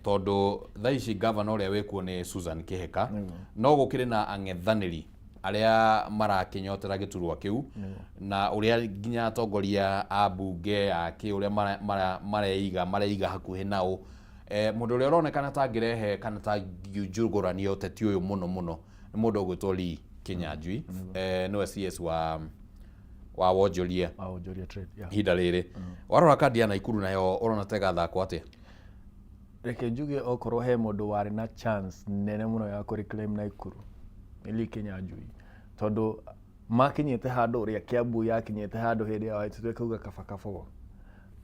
tondũ thaa ici gavana ũrĩa wĩkuo nĩ Susan Kĩhĩka, no gũkĩrĩ na ang'ethanĩri arĩa marakĩnyotera gĩturwa kĩu, na ũrĩa nginya atongoria a mbunge ake ũrĩa mareiga hakuhĩ nao. Mũndũ ũrĩa ũronekana ta angĩrehe kana ta angiunjugũrania ũteti ũyũ mũno mũno nĩ mũndũ ũgwĩtwo Lee Kinyanjui, nĩwe CS wa wonjoria. Wa wonjoria, trade, yeah. Ihinda rĩrĩ warora kandi ya Nakuru nayo ũrona ta ĩgathakwo atĩa? Reke njuge, okorwo he mũndũ warĩ na chance nene mũno ya kũ reclaim Nakuru nĩ Lee Kinyanjui, tondũ makinyĩte handũ ũrĩa Kiambu yakinyĩte handũ hĩndĩ ya Waititu ĩkauga kaba kabogo.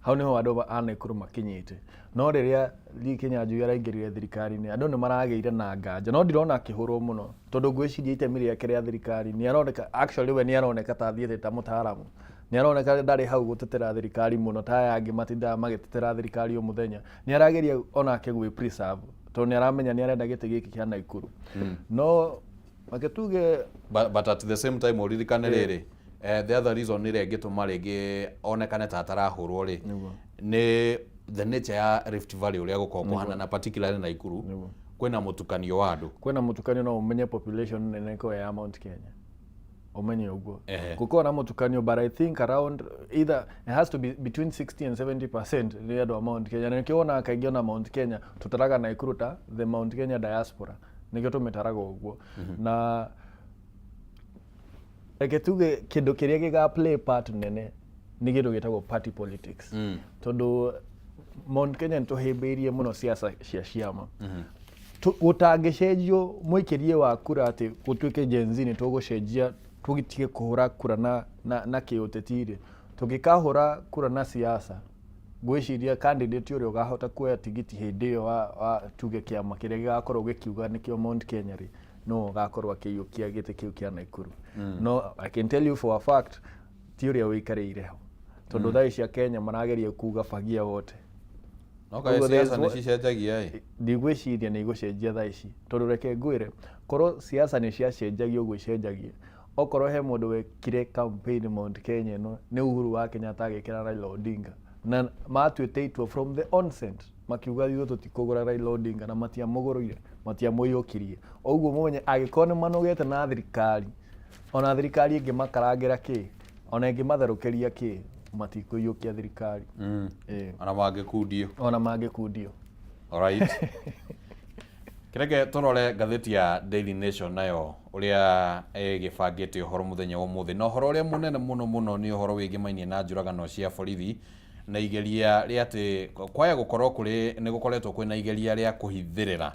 Hau niho andũ a Nakuru makinyĩte. No rĩrĩa Lee Kinyanjui araingĩrire thirikari-inĩ, andũ nĩ maragĩire na nganja, no ndirona akĩhũrwo mũno, tondũ ngwĩciria itemi rĩake rĩa thirikari nĩ aroneka, actually we nĩ aroneka ta athiĩte ta mũtaaramu. Nĩ aroneka ndarĩ hau gũtetera thirikari mũno ta aya angĩ matindaga magĩtetera thirikari o mũthenya. Nĩ arageria onake gwĩ preserve, tondũ nĩ aramenya nĩ arenda gĩtĩ gĩkĩ kĩa Nakuru. No reke tuge But at the same time ũririkane rĩrĩ, the other reason ĩrĩa ĩngĩtũma rĩngĩ onekane ta atarahũrwo rĩ, nĩ the nature ya Rift Valley, ũrĩa gũkoragwo kũhana, na particularly Nakuru kwĩna mũtukanio wa andũ. Kwĩna mũtukanio, no ũmenye population nene ĩkoragwo ya Mount Kenya, ũmenye ũguo. Gũkorwo na mũtukanio, but I think around either it has to be between 60 and 70% nĩ andũ a Mount Kenya, na nĩkĩo wonaga kaingĩ ona Mount Kenya tũtaraga Nakuru ta the Mount Kenya diaspora, nĩkĩo tũmĩtaraga ũguo. Na reke tuge kĩndũ kĩrĩa gĩga play part nene nĩ kĩndũ gĩtagwo party politics, tondũ Mount Kenya nĩ tũhĩmbĩirie mũno siasa cia ciama. Gũtangĩcenjio mũikĩrie wa kura atĩ gũtuĩke Gen Z nĩ tũgũcenjia tũtige kũhũra kura na kĩũteti rĩ, tũngĩkahũra kura na siasa, ngwĩciria candidate ũrĩa ũkahota kuoya tigiti hĩndĩ ĩyo wa tuge kĩama kĩrĩa gĩgakorwo gĩkiuga nĩkĩo Mount Kenya rĩ, no ũgakorwo akĩiyũkia gĩtĩ kĩu kĩa Nakuru. No I can tell you for a fact ti ũrĩa ũikarĩire ho, tondũ thaa ici Kenya marageria kuga fagia wote. No kaĩ Ũguo siasa there's nĩ cicenjagia ĩ? Ndigwĩciria nĩ igũcenjia thaa ici, tondũ reke ngwĩre, korwo siasa nĩ ciacenjagia ũguo icenjagia, okorwo he mũndũ wekire campaign Mount Kenya ĩno nĩ Uhuru wa Kenyatta agĩkĩra Raila Odinga, na matuĩte itua from the onset makiuga ithuĩ tũtikũgũra Raila Odinga, na matiamũgũrire, matiamũiyũkirie. Ũguo mũmenye angĩkorwo nĩ manogete na thirikari, ona thirikari ĩngĩmakarangĩra kĩ, ona ĩngĩmatherũkĩria kĩ, matikũiyũkia thirikari. Ĩĩ. Ona mangĩkundio. Ona mangĩkundio. Alright. Kĩreke tũrore ngathĩti ya Daily Nation nayo ũrĩa ĩgĩbangĩte ũhoro mũthenya wa ũmũthĩ, na ũhoro ũrĩa mũnene mũno mũno nĩ ũhoro wĩgĩmainie na njũragano cia borithi na igeria rĩa atĩ kwaya gũkorwo kũrĩ nĩ gũkoretwo kwĩna igeria rĩa kũhithĩrĩra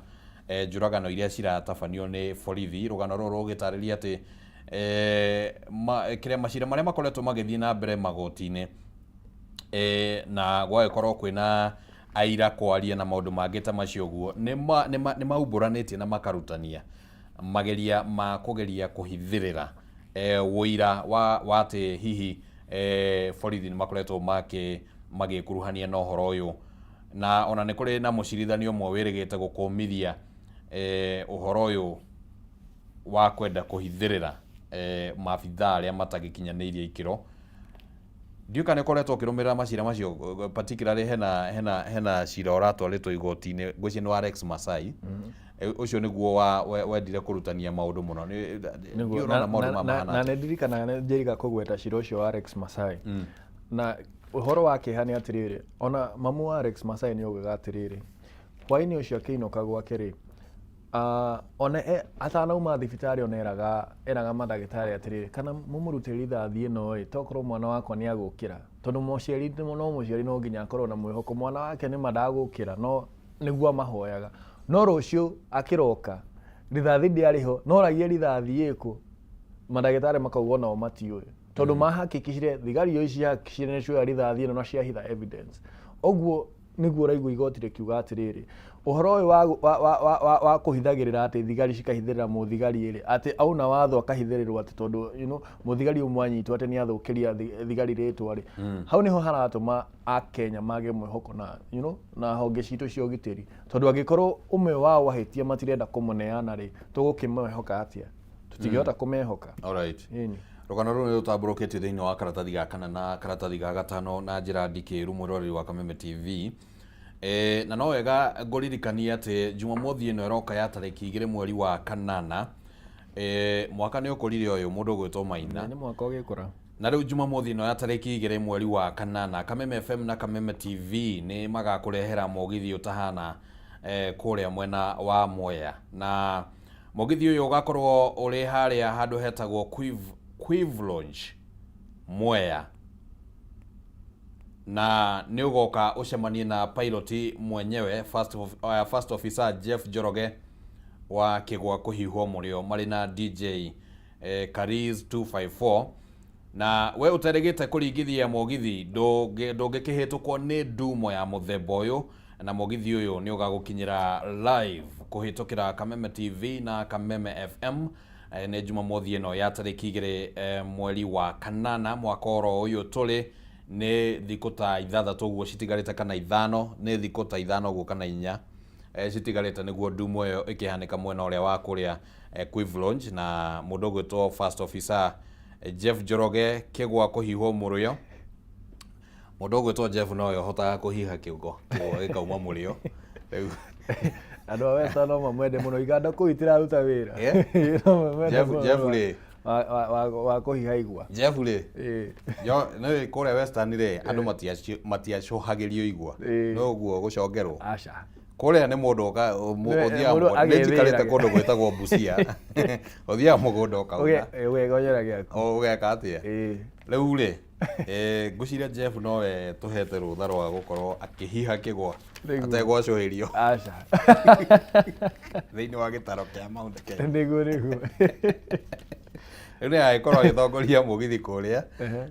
njũragano iria ciratabanio nĩ borithi. Rũgano rũrũ rũgĩtarĩria atĩ kĩrĩa macira marĩa makoretwo magĩthiĩ na mbere magoti-inĩ, na gwagĩkorwo kwĩna aira kwaria na maũndũ mangĩ ta macio ũguo, nĩ maumbũranĩtie na makarutania mageria ma kũgeria kũhithĩrĩra ũira wa atĩ hihi borithi nĩ makoretwo magĩkuruhania na ũhoro ũyũ, na ona nĩ kũrĩ na mũcirithania ũmwe wĩrĩgĩte gũkũmithia ũhoro ũyũ wa kwenda kũhithĩrĩra maabithaa arĩa matagĩkinyanĩirie ikĩro. Ndiũĩ kana nĩ ũkoretwo ũkĩrũmĩrĩra macira macio, particularly hena cira ũratwarĩtwo igoti-inĩ, ngwĩciria nĩ wa Rex Masai. Ũcio nĩguo wendire kũrutania maũndũ mũno. Ndiũĩ ũrona maũndũ maya mahana Na nĩ ndirikanaga nĩ njĩriga kũgweta cira ũcio wa Rex Masai. Na ũhoro wa kĩeha nĩ atĩrĩrĩ, ona mamu wa Rex Masai nĩ augaga atĩrĩrĩ, hwaĩ-inĩ ũcio akĩinũka gwake rĩ, ona atanauma thibitarĩ ona eraga mandagĩtarĩ atĩrĩrĩ, kana mũmũrute rithathi ĩno ĩ, tokorwo mwana wakwa nĩ agũkĩra. Tondũ mũciari no mũciari no nginya akorwo na mwĩhoko mwana wake nĩ ma ndagũkĩra, no nĩguo amahoyaga. No rũciũ akĩroka, rithathi ndĩarĩ ho, no oragia rithathi ĩkũ, mandagĩtarĩ makauga onao matiũĩ. Tondũ mahakikicire, thigari o ici cihakikicire nĩ cioya rithathi ĩno na ciahitha evidence. Ũguo nĩguo ũraigua igoti rĩkiuga atĩrĩrĩ, ũhoro ũyũ wa kũhithagĩrĩra atĩ thigari cikahithĩrĩra mũthigari rĩ, atĩ auna watho akahithĩrĩrwo atĩ tondũ mũthigari ũmwe anyitwo atĩ nĩ athũkĩria thigari rĩtwa rĩ, hau nĩho haratũma Akenya mage mwĩhoko na honge citũ cia ũgitĩri. Tondũ angĩkorwo ũmwe wao ahĩtia matirenda kũmũneana rĩ, tũgũkĩmehoka atĩa? Tũtingĩhota kũmehoka. Alright. Ĩni. Rũgano rũrũ nĩ rũtambũrũkĩtio thĩinĩ wa karatathi ga kana na karatathi ga gatano na njĩra ndikĩru, mwĩroreri wa Kameme TV. Na no wega ngũririkanie atĩ Jumamothi ĩno ĩroka ya tarĩki 2 mweri wa kanana, mwaka nĩ ũkũrire ũyũ mũndũ ũgwĩtwo Maina. Nĩ mwaka ũgĩkũra. Na rĩu Jumamothi ĩno ya tarĩki 2 mweri wa kanana, Kameme FM na Kameme TV nĩ magakũrehera mũgithi ũtahana kũrĩa mwena wa Mwea. Na mũgithi ũyũ ũgakorwo ũrĩ harĩa handũ hetagwo Quiv Lounge Mwea, na nĩ ũgoka ũcemanie na pilot mwenyewe first officer Jeff Njoroge wa Kĩgwa kũhiũhwo mũrĩo marĩ na DJ Kariz 254. Na we ũterĩgĩte kũringithia mũgithi ndũngĩkĩhĩtũkwo nĩ ndumo ya mũthemba ũyũ, na mũgithi ũyũ nĩ ũgagũkinyĩra live kũhĩtũkĩra Kameme TV na Kameme FM. Nĩ Jumamothi ĩno ya tarĩki 2 mweri wa kanana mwaka oro ũyũ tũrĩ, nĩ thikũ ta 6 ũguo citigarĩte kana 5, nĩ thikũ ta 5 ũguo kana 4 citigarĩte nĩguo ndumo ĩyo ĩkĩhanĩka mwena ũrĩa wa kũrĩa Quiv Lounge, na mũndũ ũgwĩtwo First Officer Jeff Njoroge Kĩgwa kũhiũhwo mũrĩo. Mũndũ ũgwĩtwo Jeff nowe ũhotaga kũhiha kĩgwa gĩkauma mũrĩo. Rĩu Andũ a Western no mamwende mũno, iganda kũu itiraruta wĩra. No mamwende mũno Jeff rĩ. Wa kũhiha igwa. Jeff rĩ. Yo, nĩ kũrĩa Western rĩ, andũ matiacũhagĩrio igwa. No ũguo gũcongerwo. Aca. Kũrĩa nĩ mũndũ ũthiaga Mũndũ mũgũnda. Nĩ njikarĩte agethĩraga. kũndũ gwĩtagwo Busia. Ũthiaga mũgũnda ũkauna. Ũgekonyera gĩaku. Ũgeka atĩa? Rĩu rĩ, ngwĩciria Jeff nowe tũhete rũtha rwa gũkorwo akĩhiha kĩgwa Nĩguo. ategwacũhĩrio. Aca. Thĩinĩ wa gĩtaro kĩa Mount Kenya. Nĩguo, nĩguo. Rĩu nĩ agĩkorwo agĩtongoria mũgithi kũrĩa.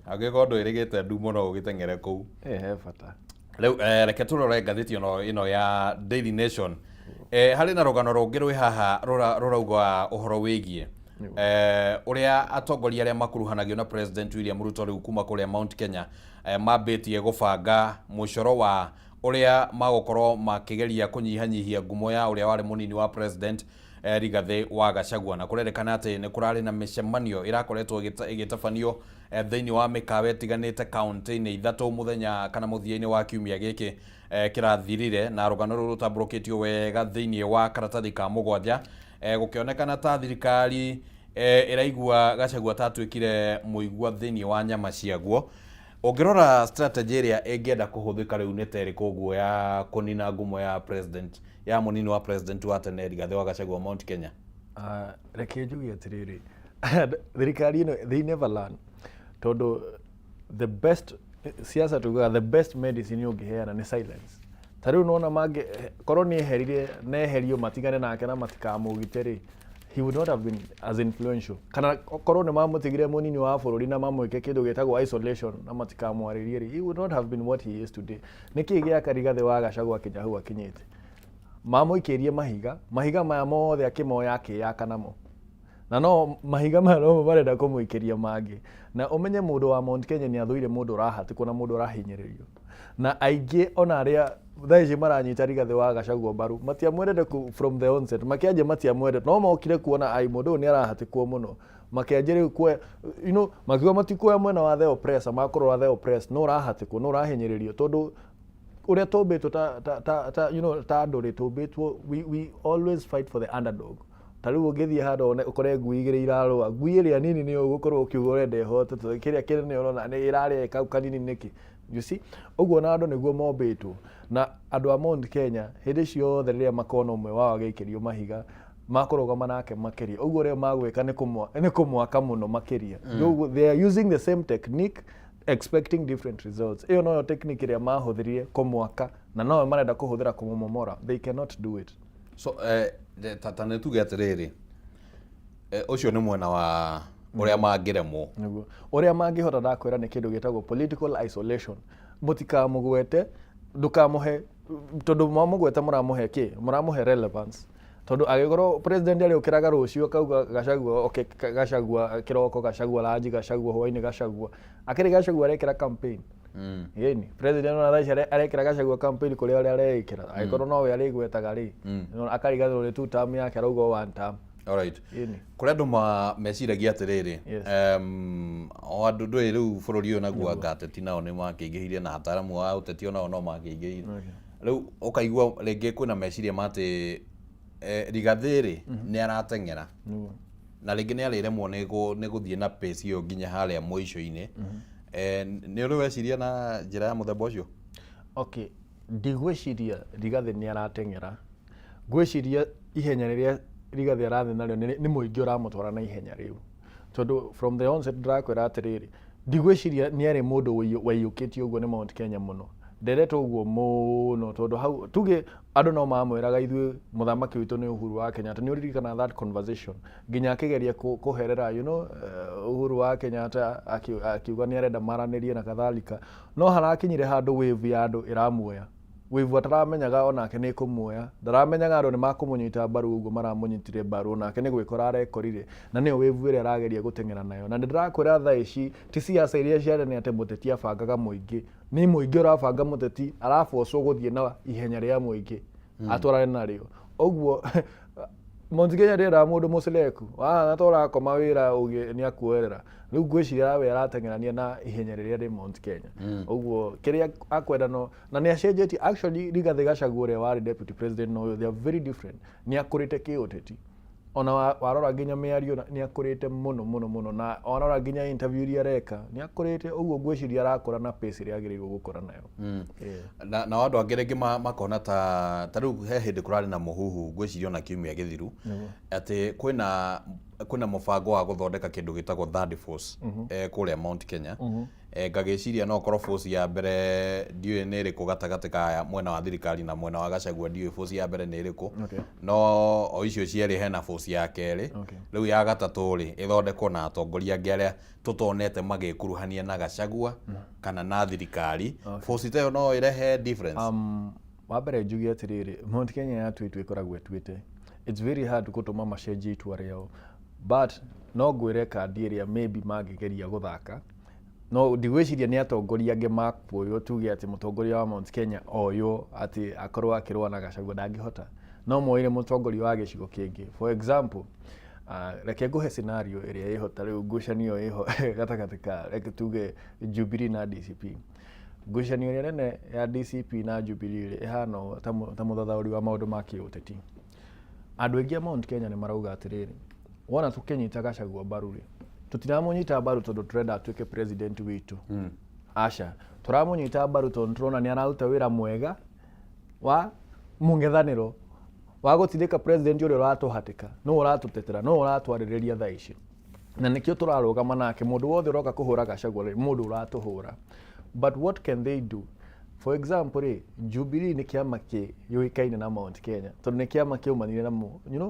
Angĩkorwo ndwĩrĩgĩte ndumo no ũgĩteng'ere kũu. He bata. Rĩu reke tũrore ngathĩti ĩno ya Daily Nation. Harĩ na rũgano rũngĩ rwĩ haha rũrauga ũhoro wĩgiĩ ũrĩa atongoria arĩa makuruhanagio na President William Ruto rĩu kuma kũrĩa Mount Kenya mambĩtie gũbanga mũcoro wa ũrĩa magũkorwo makĩgeria kũnyihanyihia ngumo ya ũrĩa warĩ mũnini wa President Rigathĩ wa Gachagua. Na kũrerĩkana atĩ nĩ kũrarĩ na mĩcemanio ĩrakoretwo ĩgĩtabanio thĩinĩ wa mĩkawa ĩtiganĩte kaunti-inĩ 3 mũthenya kana mũthia-inĩ wa kiumia gĩkĩ kĩrathirire, na rũgano rũrũ rũtambũrũkĩtio wega thĩinĩ wa karatathi ka 7. Gũkĩonekana ta thirikari ĩraigua Gachagua ta atuĩkire mũigua thĩinĩ wa nyama ciaguo. Ũngĩrora strategy ĩrĩa ĩngĩenda kũhũthĩka rĩu nĩ ta ĩrĩkũ ũguo ya kũnina ngumo ya president, ya mũnini wa president wa tene Rigathĩ wa Gachagua Mount Kenya? Reke njuge atĩrĩrĩ, thirikari ĩno they never learn, tondũ the best siasa tugaga the best medicine ũngĩheana nĩ silence. Ta rĩu nona mangĩ korwo nĩ eherire na eherio matigane nake na matikamũgite rĩ, he would not have been as influential. Kana korwo nĩ mamũtigire mũnini wa bũrũri na mamwĩke kĩndũ gĩtagwo isolation na matikamwarĩrie rĩ, he would not have been what he is today. Nĩkĩ gĩaka Rigathĩ wa Gachagua akinya hau akinyĩte? Mamũikĩirie mahiga, mahiga maya mothe akĩmoya akĩyaka namo. Na no mahiga maya nomo marenda kũmũikĩria mangĩ. Na ũmenye mũndũ wa Mount Kenya nĩ athũire mũndũ ũrahatĩkwo na mũndũ ũrahinyĩrĩrio. Na aingĩ ona arĩa thaa ici maranyita Rigathĩ wa Gachagua mbaru matiamwendete from the onset, makĩanjia matiamwendete, no mokire kuona ai mũndũ ũyũ nĩ arahatĩkwo mũno, makĩanjia rĩu kuoya, makiuga matikuoya mwena wa the oppressor, makũrora the oppressed, no ũrahatĩkwo, no ũrahinyĩrĩrio, tondũ ũrĩa tũmbĩtwo ta ta andũ rĩ, tũmbĩtwo we always fight for the underdog. Ta rĩu ũngĩthiĩ handũ one ũkore ngui igĩrĩ irarũa, ngui ĩrĩa nini nĩyo ũgũkorwo ũkiuga ũrenda ĩhote, tondũ kĩrĩa kĩnene ũrona nĩ ĩrarĩa kau kanini nĩkĩ? You see? Ũguo na andũ nĩguo mombĩtwo. Na andũ a Mount Kenya hĩndĩ ciothe rĩrĩa makona ũmwe wao agĩikĩrio mahiga, makũrũgama nake makĩria. Ũguo ũrĩa magwĩka nĩ kũmwaka mũno makĩria. Ũguo they are using the same technique expecting different results. Ĩyo noyo technique ĩrĩa mahũthĩrire kũmwaka na noyo marenda kũhũthĩra kũmũmomora. They cannot do it. So ta nĩ tuge atĩrĩrĩ, ũcio nĩ mwena wa ũrĩa mangĩremwo. Nĩguo. Ũrĩa mangĩhota ndakwĩra nĩ kĩndũ gĩtagwo political isolation. Mũtikamũgwete, ndũkamũhe, tondũ mwamũgweta mũramũhe kĩ? Mũramũhe relevance. Tondũ angĩkorwo president arĩũkĩraga rũciũ akauga Gachagua, okay, Gachagua kĩroko, Gachagua ranji, Gachagua hwainĩ, Gachagua. Akĩrĩ Gachagua arekĩra campaign. Ĩni, president ona thaa ici arekĩra Gachagua campaign kũrĩa ũrĩa areĩkĩra. Angĩkorwo nowe arĩgwetaga rĩ, akariganĩrwo nĩ two term yake arauga one term. Alright. Ĩni. Kũrĩ andũ meciragia atĩrĩrĩ, o andũ ndũĩ rĩu bũrũri ũyũ naguo anga ateti nao nĩ makĩingĩhire na ataaramu a ũteti onao no makĩingĩhire. Rĩu ũkaigua rĩngĩ kwĩna meciria ma atĩ Rigathĩ rĩ nĩ arateng'era. Na rĩngĩ nĩ arĩremwo nĩ gũthiĩ na pace ĩyo nginya harĩa mũico-inĩ. Nĩ ũrĩ weciria na njĩra ya mũthemba ũcio? Okay, ndigwĩciria Rigathĩ nĩ arateng'era. Ngwĩciria ihenya rĩrĩa Rigathĩ arathiĩ narĩo nĩ mũingĩ ũramũtwara na ihenya rĩu. Tondũ from the onset ndĩrakwĩra atĩrĩrĩ, ndigwĩciria nĩ arĩ mũndũ waiyũkĩtio ũguo nĩ Mount Kenya mũno. Ndendetwo ũguo mũno tondũ hau tuge andũ no mamwĩraga ithuĩ mũthamaki witũ nĩ Uhuru wa Kenyatta. Nĩ ũririkanaga that conversation nginya akĩgeria kũherera Uhuru wa Kenyatta akiuga nĩ arenda maranĩrie na kadhalika, no harakinyire handũ wave ya andũ ĩramuoya, wave ataramenyaga onake nĩ ĩkũmuoya, ndaramenyaga andũ nĩ makũmũnyita mbaru ũguo maramũnyitire mbaru, onake nĩ gwĩkora arekorire, na nĩyo wave ĩrĩa arageria gũteng'era nayo. Na nĩ ndĩrakwĩra thaa ici ti siasa iria cia tene atĩ mũteti abangaga mũingĩ, nĩ mũingĩ ũrabanga mũteti, arabocwo gũthiĩ na ihenya rĩa mũingĩ atwarane narĩo. Ũguo Mount Kenya ndĩendaga mũndũ mũcireku, wahana ta ũrakoma wĩra ũngĩ nĩ akuoerera. Rĩu ngwĩciria we arateng'erania na ihenya rĩrĩa rĩ Mount Kenya. Ũguo kĩrĩa akwenda no, na nĩ acenjetie actually. Rigathĩ Gachagua ũrĩa warĩ deputy president na ũyũ, they are very different. Nĩ akũrĩte kĩũteti. Ona warora nginya mĩario nĩ akũrĩte mũno mũno mũno, na warora nginya interview iria areka nĩ akũrĩte. Ũguo ngwĩciria arakũra na pace ĩrĩa agĩrĩirwo gũkũra nayo. Na andũ angĩ rĩngĩ makona ta rĩu he hĩndĩ kũrarĩ na mũhuhu, ngwĩciria ona kiumia gĩthiru, atĩ kwĩna mũbango wa gũthondeka kĩndũ gĩtagwo third force kũrĩa Mount Kenya. Ngagĩciria no korwo force ya mbere ndiũĩ nĩ ĩrĩkũ gatagatĩ ka mwena wa thirikari na mwena wa Gachagua, ndiũĩ force ya mbere nĩ ĩrĩkũ. No o icio cierĩ hena force ya kerĩ. Rĩu ya gatatũ rĩ ĩthondekwo na atongoria angĩ arĩa tũtonete magĩkuruhania na Gachagua kana na thirikari. Force ta ĩyo no ĩrehe difference? Wa mbere njuge atĩrĩrĩ, Mount Kenya yatua itua ĩkoragwo ĩtuĩte. It's very hard gũtũma macenjie itua rĩao, but no ngwĩre kandi ĩrĩa maybe mangĩgeria gũthaka, no ndigwĩciria nĩ atongoria angĩ makuoywo, tuge atĩ mũtongoria wa Mount Kenya oywo atĩ akorwo akĩrũa na Gachagua, ndangĩhota. No moire mũtongoria wa gĩcigo kĩngĩ. For example, reke ngũhe scenario ĩrĩa ĩho ta rĩu, ngucanio ĩho gatagatĩ ka, reke tuge, Jubilee na DCP. Ngucanio ĩrĩa nene ya DCP na Jubilee rĩ, ĩhana ũũ, ta mũthathaũri wa maũndũ ma kĩũteti, andũ aingĩ a Mount Kenya nĩ marauga atĩrĩrĩ, wona tũkĩnyita Gachagua mbaru rĩ, tũtiramũnyita mbaru tondũ tũrenda atuĩke president witũ. Aca, tũramũnyita mbaru tondũ tũrona nĩ araruta wĩra mwega wa mũng'ethanĩro wa gũtindĩka president ũrĩa ũratũhatĩka, nũ ũratũtetera, nũ ũratwarĩrĩria thaa ici, na nĩkĩo tũrarũgama nake. Mũndũ wothe ũroka kũhũra Gachagua rĩ, mũndũ ũratũhũra. But what can they do? For example rĩ, Jubilee nĩ kĩama kĩũĩkaine na Mount Kenya, tondũ nĩ kĩama kĩaumanire na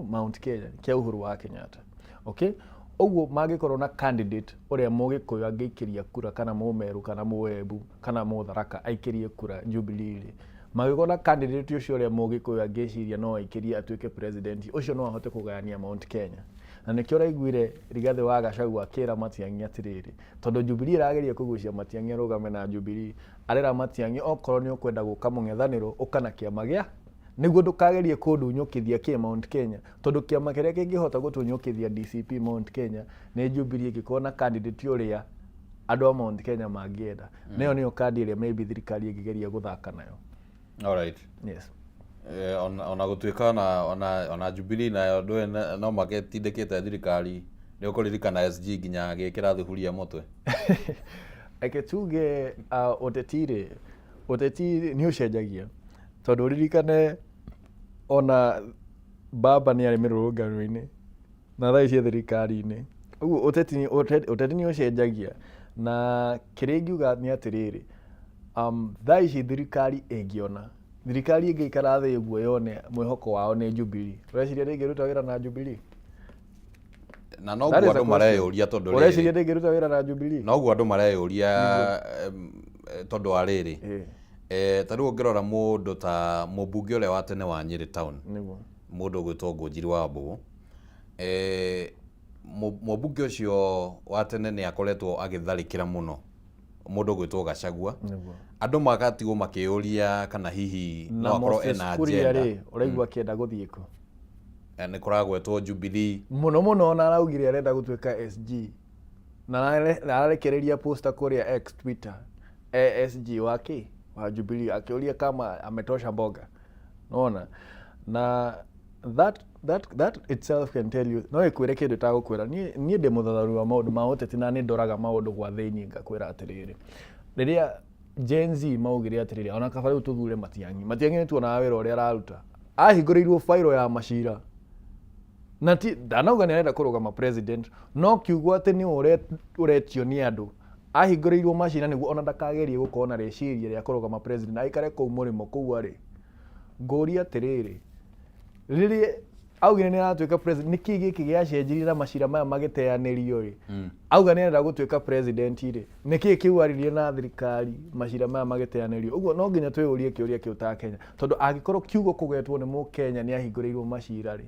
Mount Kenya kĩa Uhuru wa Kenyatta. Okay, ũguo mangĩkorwo na candidate ũrĩa Mũgĩkũyũ angĩikĩria kura, kana Mũmeru, kana Mũembu, kana Mũtharaka aikĩrie kura Jubilee rĩ, mangĩkorwo na candidate ũcio ũrĩa Mũgĩkũyũ angĩciria no aikĩrie atuĩke president, ũcio no ahote kũgayania Mount Kenya. Na nĩkĩo ũraiguire Rigathĩ wa Gachagua akĩra Matiang'i atĩrĩrĩ, tondũ Jubilee ĩrageria kũgucia Matiang'i arũgame na Jubilee, arera Matiang'i, okorwo nĩ ũkwenda gũka mũng'ethanĩro, ũka na kĩama gĩa nĩguo ndũkagerie kũndunyũkithia kĩ Mount Kenya, tondũ kĩama kĩrĩa kĩngĩhota gũtunyũkithia DCP Mount Kenya nĩ Jubilee, ĩngĩkorwo na candidate ũrĩa andũ a Mount Kenya mangĩenda. Nayo nĩyo kandi ĩrĩa maybe thirikari ĩngĩgeria gũthaka nayo. Alright. Yes. Ona gũtuĩka ona Jubilee nayo ndũĩ no makĩtindĩkĩte thirikari, nĩ ũkũririkana SG nginya agĩkĩra thuburia mũtwe. Reke tuge, ũteti rĩ, ũteti nĩ ũcenjagia, tondũ ũririkane ona baba nĩ arĩ mĩrũrũngano-inĩ na thaa ici e thirikari-inĩ. Ũguo ũteti nĩ ũcenjagia, na kĩrĩa ingiuga nĩ atĩrĩrĩ, thaa ici thirikari ĩngĩona, thirikari ĩngĩikara thĩ ũguo yone mwĩhoko wao nĩ Jubilee, ũreciria ndĩngĩruta wĩra na Jubilee? Na noguo andũ mareyũria tondũ Ũreciria ndĩngĩruta wĩra na Jubilee? Noguo andũ mareyũria tondũ wa rĩrĩ, ta rĩu ũngĩrora mũndũ ta mũmbunge ũrĩa wa tene wa Nyĩrĩ Town, mũndũ ũgwĩtwo Ngũnjiri wa Mbũgũ, mũmbunge ũcio wa tene nĩ akoretwo agĩtharĩkĩra mũno mũndũ ũgwĩtwo Gachagua. Andũ magatigwo makĩyũria kana hihi no akorwo ena agenda. Rĩ, ũraigua akĩenda gũthiĩ kũ? Nĩ kũragwetwo Jubilee. Mũno mũno, ona araugire arenda gũtuĩka SG, na ararekereria poster kũrĩa X, Twitter, e SG wa kĩ wa Jubilee, akĩũria kama ametosha mboga. Nona na that itself can tell you, no ĩkwĩre kĩndũ ĩtagũkwĩra. Niĩ ndĩ mũthathaũri wa maũndũ ma ũteti, na nĩ ndoraga maũndũ gwa thĩinĩ, ngakwĩra atĩrĩrĩ, rĩrĩa Gen Z maugire atĩrĩrĩ, ona kaba rĩu tũthure Matiang'i. Matiang'i nĩ tuonaga wĩra ũrĩa araruta, ahingũrĩirwo bairo ya macira, na ti ndanauga nĩ arenda kũrũgama president, no kiugo atĩ nĩ ũretio nĩ andũ, ahingũrĩirwo macira nĩguo ona ndakagerie gũkorwo na rĩciria rĩa kũrũgama president, aikare kũu mũrĩmo kũu arĩ. Ngũria atĩrĩrĩ, rĩrĩa augire nĩ aratuĩka president, nĩkĩ gĩkĩ gĩacenjirie na macira maya magĩteanĩrio rĩ? Auga nĩ arenda gũtuĩka president rĩ, nĩkĩ kĩu aririe na thirikari macira maya magĩteanĩrio? Ũguo no nginya twĩyũrie kĩũria kĩu ta Kenya, tondũ angĩkorwo kiugo kũgetwo nĩ Mũkenya nĩ ahingũrĩirwo macira rĩ,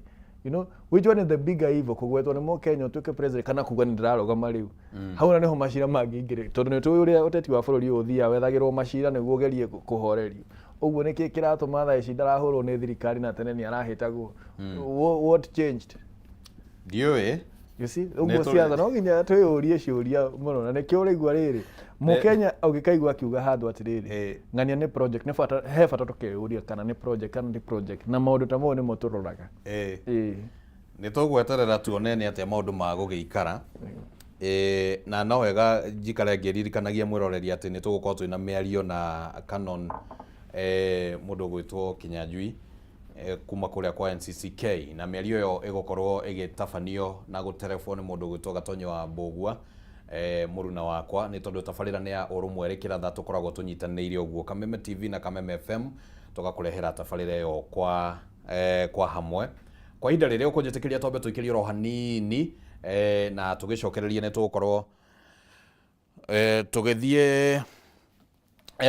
which one is the bigger evil, kũgwetwo nĩ Mũkenya ũtuĩke president, kana kuga nĩ ndĩrarũgama rĩu? Hau na nĩho macira mangĩingĩrĩra, tondũ nĩ tũĩ ũrĩa ũteti wa bũrũri ũyũ ũthiaga, wethagĩrwo macira nĩguo ũgerie kũhorerio. Ũguo nĩkĩ kĩratũma thaa ici ndarahũrwo nĩ thirikari, na tene nĩ arahĩtagwo? What changed? Ndiũĩ. You see, ũguo ciatha no nginya twĩyũrie ciũria mũno, na nĩkĩo ũraigua rĩrĩ, Mũkenya ũngĩkaigua akiuga handũ atĩrĩrĩ, ng'ania nĩ project, nĩ bata, he bata tũkeyũria kana nĩ project kana ti project, na maũndũ ta mau nĩmo tũroraga. Nĩ tũgweterera tuone nĩ atĩa maũndũ ma gũgĩikara. Na no wega njikare ngĩririkanagia mwĩroreri atĩ nĩ tũgũkorwo twĩna mĩario na Canon, mũndũ ũgwĩtwo Kinyanjui, kuma kũrĩa kwa NCCK, na mĩario ĩyo ĩgũkorwo ĩgĩtabanio na gũterebwo nĩ mũndũ ũgwĩtwo Gatonyo wa Mbũgua, mũruna wakwa, nĩ tondũ tabarĩra nĩ ya Ũrũmwe Rĩkĩratha, tũkoragwo tũnyitanĩire ũguo Kameme TV na Kameme FM, tũgakũrehera tabarĩra ĩyo kwa hamwe. Kwa ihinda rĩrĩ ũkũnjĩtĩkĩria twambe tũikĩrie oro hanini, na tũgĩcokererie nĩ tũgũkorwo tũgĩthiĩ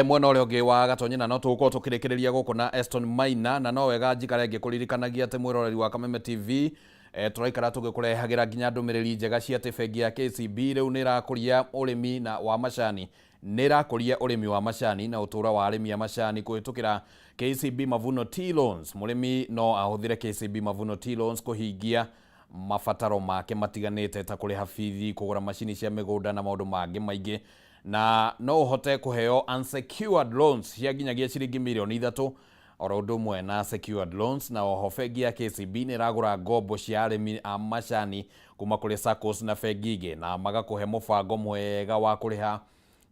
mwena ũrĩa ũngĩ wa Gatonye, na no tũgũkorwo tũkĩrĩkĩrĩria gũkũ na Eston Maina. Na no wega njikare ngĩkũririkanagia atĩ mwĩroreri wa Kameme TV, tũraikara tũgĩkũrehagĩra nginya ndũmĩrĩri njega cia atĩ bengi ya KCB rĩu nĩ ĩrakũria ũrĩmi na wa macani, nĩ ĩrakũria ũrĩmi wa macani na ũtũũro wa arĩmi a macani kũhĩtũkĩra KCB Mavuno Tea Loans. Mũrĩmi no ahũthĩre KCB Mavuno Tea Loans kũhingia mabataro make matiganĩte ta kũrĩha bithi, kũgũra macini cia mĩgũnda na maũndũ mangĩ maingĩ, na no ũhote kũheo unsecured loans cia nginyagia ciringi mirioni 3, oro ũndũ ũmwe na secured loans. Na oho bengi ya KCB nĩ ĩragũra ngombo cia arĩmi a macani kuma kũrĩ SACCOs na bengi ingĩ, na magakũhe mũbango mwega wa kũrĩha,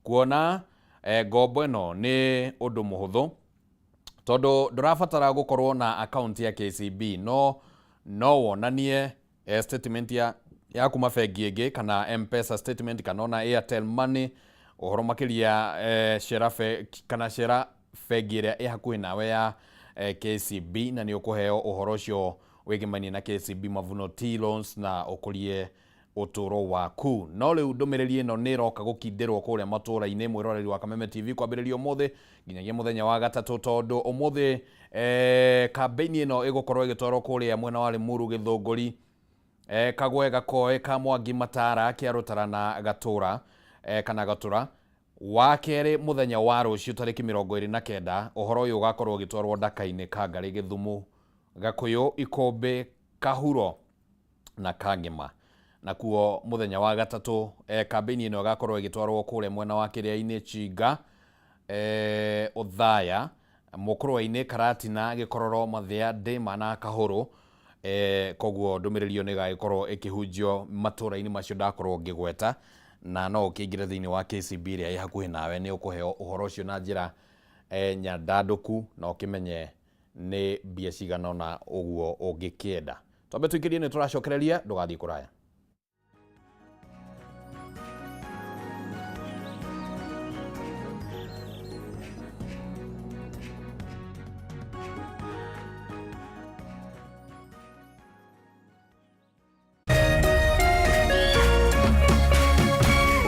kuona Ngombo ĩno nĩ ũndũ mũhũthũ tondũ ndũrabatara gũkorwo na akaunti ya KCB, no no wonanie statement ya kuma bengi ĩngĩ kana M-Pesa statement kana ona Airtel Money. Ũhoro makĩria, cera kana cera bengi ĩrĩa ĩ hakuhĩ nawe ya KCB na nĩ ũkũheo ũhoro ũcio wĩgĩmainie na KCB Mavuno Tea Loans na ũkũrie ũtũũro waku. No rĩu ndũmĩrĩri ĩno nĩ ĩroka gũkindĩrwo kũrĩa matũũra-inĩ, mwĩroreri wa Kameme TV, kwambĩrĩria ũmũthĩ nginyagia mũthenya wa gatatũ, tondũ ũmũthĩ kambĩini ĩno ĩgũkorwo ĩgĩtwarwo kũrĩa mwena wa Limuru, Gĩthũngũri, Kagwe, Gakoe, Kamwangi, Matara, Kĩarũtara na Gatũra, kana Gatũra. Wa kerĩ, mũthenya wa rũciũ tarĩki 29, ũhoro ũyũ ũgakorwo ũgĩtwarwo Ndaka-inĩ, Kangarĩ, Gĩthumu, Gakũyũ, Ikũmbĩ, Kahuro na Kang'ima. Nakuo mũthenya wa gatatũ, kambĩini ĩno ĩgakorwo ĩgĩtwarwo kũrĩa mwena wa Kĩrĩa-inĩ, Chinga, Othaya, Mũkũrwe-inĩ, Karatina, Gĩkororo, Mathĩa, Ndĩma na Kahũrũ. Koguo ndũmĩrĩri ĩyo nĩ ĩgagĩkorwo ĩkĩhunjio matũũra-inĩ macio ndakorwo ngĩgweta, na no ũkĩingĩre thĩinĩ wa KCB ĩrĩa ĩ hakuhĩ nawe, nĩ ũkũheo ũhoro ũcio na njĩra nyandandũku na ũkĩmenye nĩ mbia cigana ũna ũguo ũngĩkĩenda. Twambe tũikĩrie, nĩ tũracokereria, ndũgathiĩ kũraya.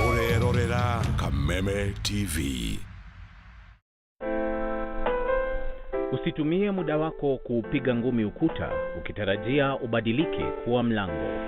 Ũrerorera Kameme TV. Usitumie muda wako kuupiga ngumi ukuta ukitarajia ubadilike kuwa mlango.